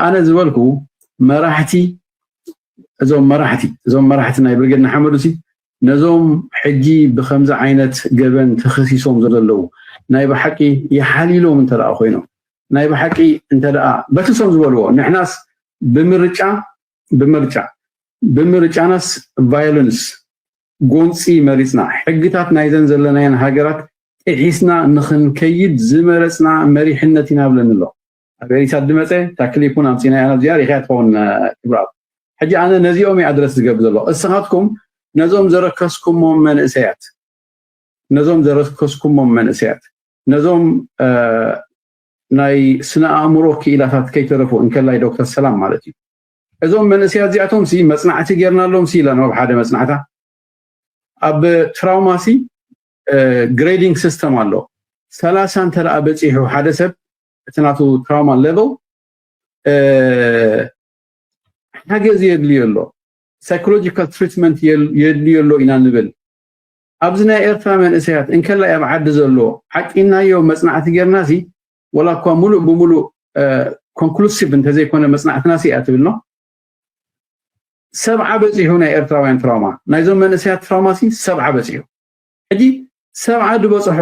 ኣነ ዝበልኩ መራሕቲ እዞም መራሕቲ እዞም መራሕቲ ናይ ብርጌድ ንሓመዱ ሲ ነዞም ሕጂ ብከምዚ ዓይነት ገበን ተኸሲሶም ዘለዉ ናይ ብሓቂ ይሓልይሎም እንተ ደኣ ኮይኖም ናይ ብሓቂ እንተ ደኣ በቲ እሶም ዝበልዎ ንሕናስ ብምርጫ ብምርጫ ብምርጫናስ ቫዮለንስ ጎንፂ መሪፅና ሕግታት ናይዘን ዘለናየን ሃገራት ጥሒስና ንክንከይድ ዝመረፅና መሪሕነት ኢና ብለኒ ኣሎ። ኣብ ኤሪሳት ድመፀ እታ ክሊፕ እውን ኣምፂእናያ ናብዚኣ ሪኢኻያ ትኸውን ክብርኣብ። ሕጂ ኣነ ነዚኦም እየ ኣድረስ ዝገብር ዘለኹ። እስኻትኩም ነዞም ዘረከስኩሞም መንእሰያት ነዞም ዘረከስኩሞም መንእሰያት ነዞም ናይ ስነ ኣእምሮ ክኢላታት ከይተረፉ እንከላይ ዶክተር ሰላም ማለት እዩ። እዞም መንእሰያት እዚኣቶም ሲ መፅናዕቲ ጌርናሎም ሲ ኢላ ናብ ሓደ መፅናዕታ ኣብ ትራውማ ሲ ግሬዲንግ ሲስተም ኣሎ። ሰላሳ እንተ ደኣ በፂሑ ሓደ ሰብ እቲ ናቱ ትራውማ ሌቨል ሓገዝ የድልዮ ኣሎ። ሳይኮሎጂካል ትሪትመንት የድልዮ ኣሎ ኢና ንብል። ኣብዚ ናይ ኤርትራ መንእሰያት እንከላይ ኣብ ዓዲ ዘሎ ዓቂናዮ መፅናዕቲ ጌርና ሲ ወላ እኳ ሙሉእ ብሙሉእ ኮንክሉሲቭ እንተዘይኮነ መፅናዕትና ሲ እያ ትብል ነው ሰብዓ በፂሑ ናይ ኤርትራውያን ትራውማ ናይዞም መንእሰያት ትራውማ ሲ ሰብዓ በፂሑ ሕጂ ሰብዓ ዝበፅሖ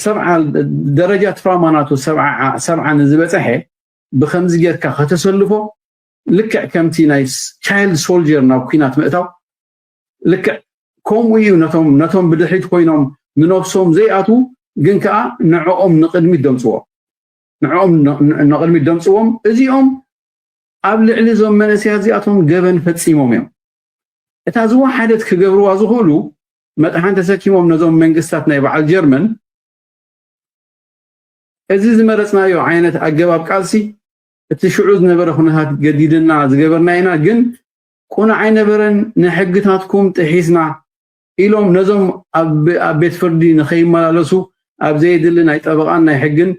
ሰብዓ ደረጃ ትራውማ ናቱ ሰብዓ ንዝበፀሐ ብከምዚ ጌርካ ከተሰልፎ ልክዕ ከምቲ ናይ ቻይልድ ሶልጀር ናብ ኩናት ምእታው ልክዕ ከምኡ እዩ ነቶም ነቶም ብድሕሪት ኮይኖም ንነብሶም ዘይኣትዉ ግን ከዓ ንዕኦም ንቅድሚት ደምፅዎም ንዕኦም ንቅድሚት ደምፅዎም እዚኦም ኣብ ልዕሊ እዞም መንእሰያት እዚኣቶም ገበን ፈፂሞም እዮም እታ ዝወሓደት ክገብርዋ ዝኽእሉ መጥሓን ተሰኪሞም ነዞም መንግስታት ናይ በዓል ጀርመን እዚ ዝመረፅናዮ ዓይነት ኣገባብ ቃልሲ እቲ ሽዑ ዝነበረ ኩነታት ገዲድና ዝገበርና ኢና ግን ቁኑዕ ኣይነበረን ንሕግታትኩም ጥሒስና ኢሎም ነዞም ኣብ ቤት ፍርዲ ንኸይመላለሱ ኣብ ዘየድሊ ናይ ጠበቓን ናይ ሕግን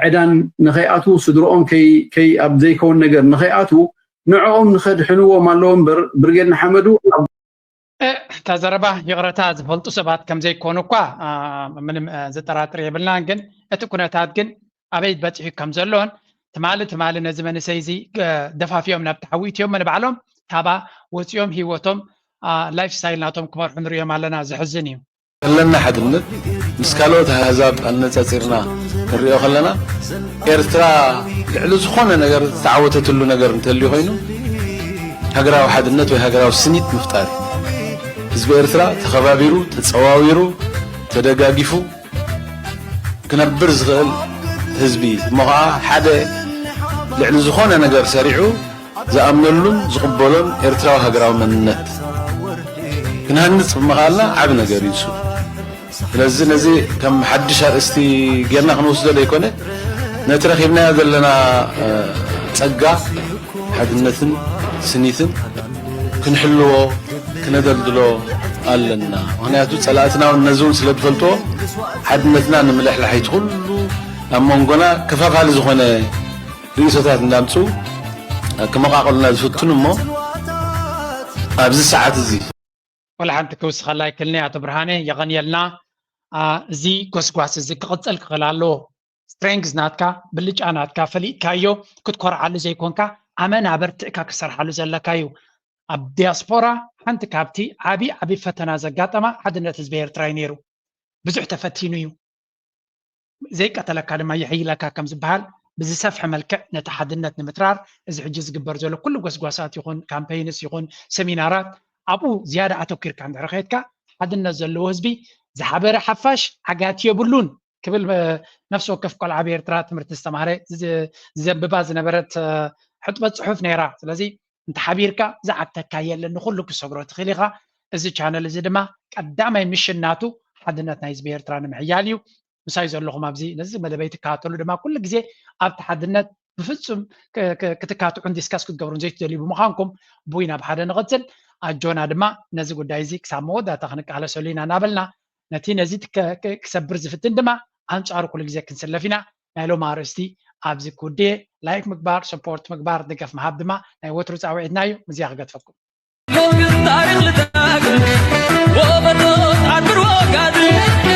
ዕዳን ንኸይኣትዉ ስድርኦም ኣብ ዘይከውን ነገር ንኸይኣትዉ ንዕኦም ንኸድሕንዎም ኣለዎ እምበር ብርጌድ ንሓመዱ ኣብ እታ ዘረባ ይቕረታ ዝፈልጡ ሰባት ከም ዘይኮኑ እኳ ምንም ዘጠራጥር የብልናን። ግን እቲ ኩነታት ግን ኣበይ በፂሑ ከም ዘሎን ትማሊ ትማሊ ነዚ መንእሰይ እዚ ደፋፊኦም ናብ ተሓዊ እትዮሞ ንባዕሎም ካባ ወፂኦም ህይወቶም ላይፍ ስታይል ናቶም ክመርሑ ንሪኦም ኣለና። ዘሕዝን እዩ። ዘለና ሓድነት ምስ ካልኦት ኣህዛብ ኣነፃፂርና ክንሪኦ ከለና ኤርትራ ልዕሊ ዝኾነ ነገር ዝተዓወተትሉ ነገር እንተልዩ ኮይኑ ሃገራዊ ሓድነት ወይ ሃገራዊ ስኒት ምፍጣር እዩ። ህዝቢ ኤርትራ ተኸባቢሩ፣ ተጸዋዊሩ፣ ተደጋጊፉ ክነብር ዝኽእል ህዝቢ እሞ ኸዓ ሓደ ልዕሊ ዝኾነ ነገር ሰሪዑ ዝኣምነሉን ዝቕበሎን ኤርትራዊ ሃገራዊ መንነት ክንሃንጽ ብምኽኣልና ዓቢ ነገር እዩ እሱ። ስለዚ ነዚ ከም ሓድሽ ኣርእስቲ ጌርና ክንወስዶ ዘይኮነ፣ ነቲ ረኺብናዮ ዘለና ጸጋ ሓድነትን ስኒትን ክንሕልዎ ክነደልድሎ ኣለና። ምኽንያቱ ጸላእትና እውን ነዚ እውን ስለ ዝፈልጥዎ ሓድነትና ንምልሕላሕ እቲ ኩሉ ኣብ መንጎና ከፋፋሊ ዝኾነ ርእይቶታት እንዳምጽኡ ክመቓቐሉና ዝፍትኑ እሞ ኣብዚ ሰዓት እዚ ወላ ሓንቲ ክውስኸላ ይክልኒ ኣቶ ብርሃነ የቐንየልና። እዚ ጎስጓስ እዚ ክቕጽል ክኽእል ኣለዎ። ስትሬንግዝ ናትካ ብልጫ ናትካ ፈሊጥካዮ ክትኮርዓሉ ዘይኮንካ ኣመና በርቲዕካ ክሰርሓሉ ዘለካ እዩ። ኣብ ዲያስፖራ ሓንቲ ካብቲ ዓብዪ ዓብዪ ፈተና ዘጋጠማ ሓድነት ህዝቢ ኤርትራ እዩ ነይሩ። ብዙሕ ተፈቲኑ እዩ። ዘይቀተለካ ድማ ይሕይለካ ከም ዝበሃል ብዝሰፍሐ መልክዕ ነቲ ሓድነት ንምትራር እዚ ሕጂ ዝግበር ዘሎ ኩሉ ጎስጓሳት ይኹን ካምፔይንስ ይኹን ሰሚናራት ኣብኡ ዝያዳ ኣተኪርካ እንድሕር ከድካ ሓድነት ዘለዎ ህዝቢ ዝሓበረ ሓፋሽ ዓጋቲ የብሉን ክብል ነፍሲ ወከፍ ቆልዓ ኣብ ኤርትራ ትምህርቲ ዝተማህረ ዘንብባ ዝነበረት ሕጥበት ፅሑፍ ነይራ። ስለዚ እንተሓቢርካ ዝዓግተካ የለን፣ ንኩሉ ክሰግሮ ትኽእል ኢኻ። እዚ ቻነል እዚ ድማ ቀዳማይ ምሽን ናቱ ሓድነት ናይ ህዝቢ ኤርትራ ንምሕያል እዩ። ምሳይ ዘለኹም ኣብዚ ነዚ መደበይ ትከታተሉ ድማ ኩሉ ግዜ ኣብቲ ሓድነት ብፍጹም ክትካትዑን ዲስካስ ክትገብሩን ዘይትደልዩ ብምዃንኩም ብይ ናብ ሓደ ንቐጽል። ኣጆና ድማ ነዚ ጉዳይ እዚ ክሳብ መወዳእታ ክንቃለሰሉ ኢና እናበልና ነቲ ነዚ ክሰብር ዝፍትን ድማ ኣንጻሩ ኩሉ ግዜ ክንስለፍ ኢና። ናይ ሎም ኣርእስቲ ኣብዚ ክውድየ። ላይክ ምግባር፣ ሰፖርት ምግባር፣ ደገፍ ምሃብ ድማ ናይ ወትሩ ጻውዒትና እዩ። ምዚያ ክገድፈኩም። ታሪክ ልዳግም ወበዶ ዓድር ወጋድር